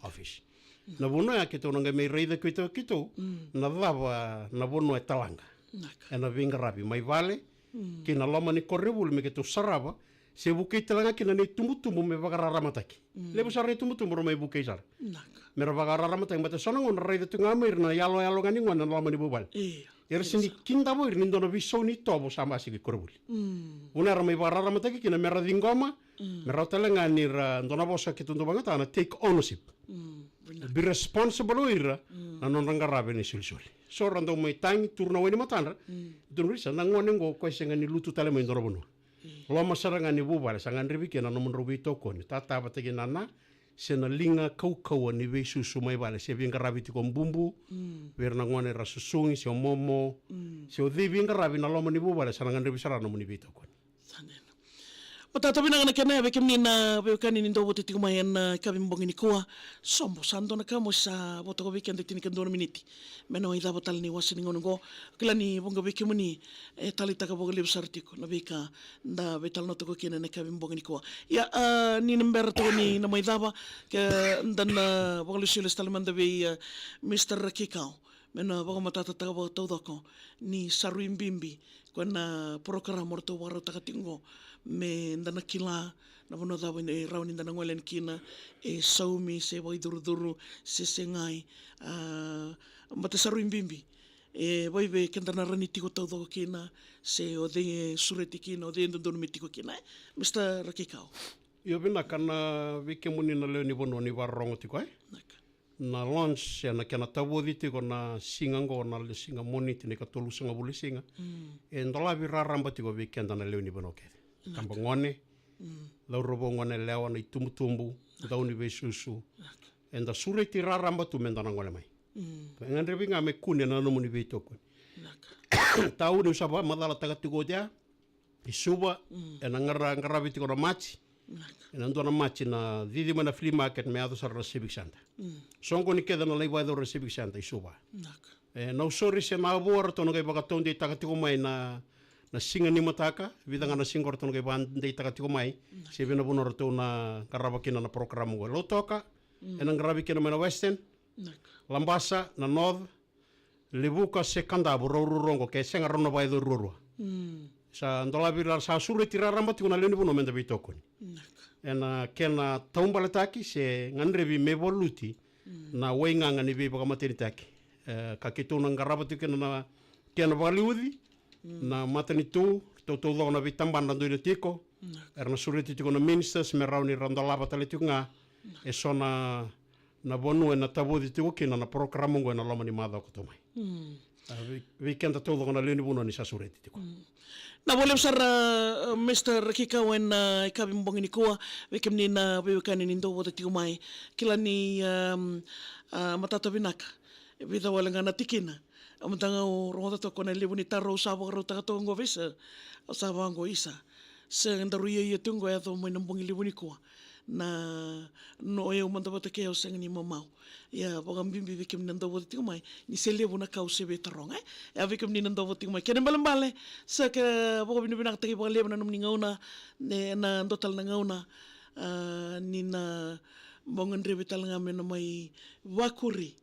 office. Naka. Na vanua ya keitou na qai mai raica keitou, keitou, mm, na cava na vanua e talaqa. Naka. Ena veiqaravi mai vale, mm, kei na loma ni koronivuli me keitou sarava, Se vukei tale ga kina na itubutubu me vakararamataki. Levu sara na itubutubu ra mai vukei sara. Naka. Me ra vakararamataki, baleta so na gauna ra raica tu ga mai ira na yaloyalo ga ni gone na loma ni vuvale. Io. Era sega ni kidava o ira ni dua na veisau ni tovo sa basika i koronivuli. Vuna era mai vakararamataki kina me ra ciqoma, me rawa tale ga ni ra dua na vosa keitou dau vakayagataka na take ownership. Be responsible o ira na nodra qaravi na isolisoli. So ra dau mai tagi, turu na wai ni matadra. Donu risa na gone oqo, koya sega ni lutu tale mai dua na vanua. Loma sara ga ni vuvale sa gadrevi kina na nomudrau veitokoni, tata vata kei nana, se na liga kaukauwa ni veisusu mai vale, se veiqaravi tiko bubu vei ira na gone ra susugi, se o momo, se o cei veiqaravi na loma ni vuvale, sa na gadrevi sara na nomuni veitokoni. Sa dina. Matata vinaka na kena ya vei kemuni na veiwekani ni dau vata tiko mai ena, a, yakavi bogi nikua. Sobo, sa dua na ka mo sa vo toka vei keda e tinikadua na miniti me na mai cava tale na iwase ni gauna oqo. Kila ni vuqa vei kemuni e taleitaka vakalevu sara tiko na veika da veitalanoataka kina ena yakavi bogi nikua. Ia, a, ni na bera toka ni na mai cava, ke da na vakalesui lesu tale mada vei, a, Mister Rakikau me na vakamatatataka vakataucoko ni sa rui bibi ko na porokaramu o ratou vakarautaka tiko oqo, me da na kila na vanua cava e rawa ni da na gole yani kina, e saumi se vakaicurucuru se segai. A, baleta sa rui bibi, e vei keda na rawa ni tiko taucoko kina, se o cei e sureti kina, o cei e dodonu me tiko kina, e? Mister Rakikau. Io, vinaka na vei kemuni na lewe ni vanua ni vakarorogo tiko, e? Naka. Na launch, e, na kena tavoci tiko na siga oqo, na le siga Moniti, na ikatolusagavulu ni siga. E dolavi raraba tiko vei keda na lewe ni vanua kece. Naka. Tabagone, cauravou, goneyalewa, na itubutubu, dau ni veisusu. Naka. Eda sureti raraba tu me da na gole mai. E gadrevi ga me kune na nomuni veitokoni. Naka. Tauni au sa vakamacalataka tiko oti ya, i Suva, ena qara-, qaravi tiko na maji. Naka. Ena dua na maji na cici mai na flea market me yaco sara na Civic Centre. Soqoni kece na lai vakayacori na Civic Centre i Suva. Naka. E Nausori se Navua ratou na qai vakataudeitaka tiko mai na, na siga ni mataka, vica ga na siga ratou na qai vakadeitaka tiko mai. Naka. Se vei na vanua ratou na qarava kina na porokaramu oqo. Lautoka, ena qaravi kina mai na Western. Naka. Labasa, na North, Levuka se Kadavu, rau ruarua oqo, ke sega rau na vakayacori ruarua. Sa dolavi ra, sa sureti raraba tiko na lewe ni vanua me da veitokoni. Naka. Ena kena taubaletaki se gadrevi me valuti na waigaga ni veivakamatenitaki. E, ka keitou na qarava tiko kina na kena vakaliuci, na matanitu, tau taucoko na veitabana ra doina tiko, era na sureti tiko na ministers me rawa ni ra dolava tale tiko ga eso na, na vanua ena tavoci tiko kina na porokaramu oqo ena loma ni macawa ka tu mai. A, vei, vei keda taucoko na lewe ni vanua ni sa sureti tiko. Na vakalevu sara, a, Mister Rakikau, ena, a, yakavi bogi nikua, vei kemuni na veiwekani ni dau vata tiko mai. Kila ni, a, a, matata vinaka. E vica wale ga na tikina. A mada ga au rogoca toka na levu ni taro au sa vakarautaka toka oqo vei sir. Au sa vaqo, isa, se daru iaia tu oqo, yaco mai na bogi levu nikua. Na, no, o yau mada vata kei au sega ni mamau. Ia, vakabibi vei kemuni na dau vata tiko mai, ni se levu na ka au se veitaroga, e? Ia, vei kemuni na dau vata tiko mai, kena ibalebale, sa ka vakavinavinakataki vakalevu na nomuni gauna, ne, na dua tale na gauna, a, ni na bogi drevi tale ga me na mai vakuri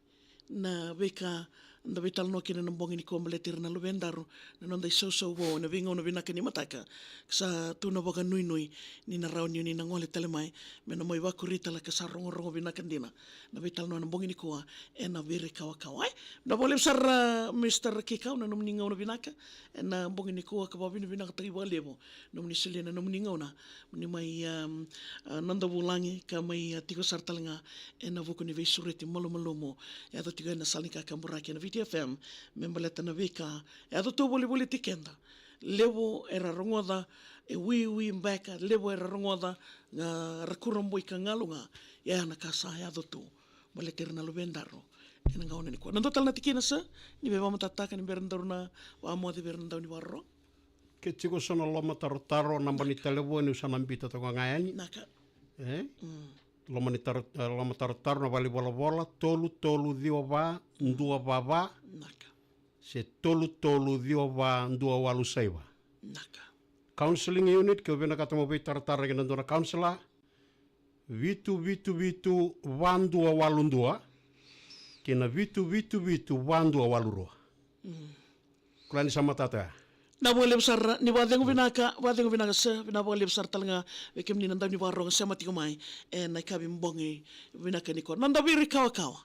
na veika da veitalanoa kina na bogi nikua baleti ira na luvedaru, na noda isausau vou ena veigauna vinaka ni mataka. Ka sa tu na vakanuinui ni na rawa ni o ni na gole tale mai me na mai vakuri tale ka sa rogorogo vinaka dina na veitalanoa na bogi nikua ena Viri Kawakawa. E, na vakalevu sara, a, Mister Kikau, na nomuni gauna vinaka ena bogi nikua, ka vakavinavinakataki vakalevu nomuni solia na nomuni gauna, ni mai, um, a, noda vulagi ka mai, a, tiko sara tale ga ena vuku ni veisureti malumalumu e yaco tiko ena sala ni kakaburaki ena Viti F M me baleta na veika e yaco tu volivoliti keda. Levu era rogoca e wiwi beka, levu era rogoca ga ra kurabui ka galu ga. Ia na ka sa yaco tu baleti ira na luvedaru ena gauna nikua. Na dua tale na tikina sa ni veivakamatatataka ni bera daru na vakamoce vei ira na dau ni vakarorogo. Ke tiko so na lomatarotaro, naba ni talevoni au sa na biuta toka ga yani. Naka. E? Mm. Loma ni taro-, e, lomatarotaro na valenivolavola, tolu tolu ciwa va dua va va. Naka. Se tolu tolu ciwa va dua walu saiva. Naka. Counselling unit, ke o vinakata mo veitaratara kei na dua na counsellor, vitu vitu vitu va dua walu dua, kei na vitu vitu vitu va dua walu rua. Mm. Kila ni sa matata ya. Na vakalevu sara ni vakacegu vinaka, vakacegu vinaka sir, vinaka vakalevu sara tale ga vei kemuni na dau ni vakarogo sema tiko mai ena ikavi bogi vinaka nikua. Na Daviri Kawakawa.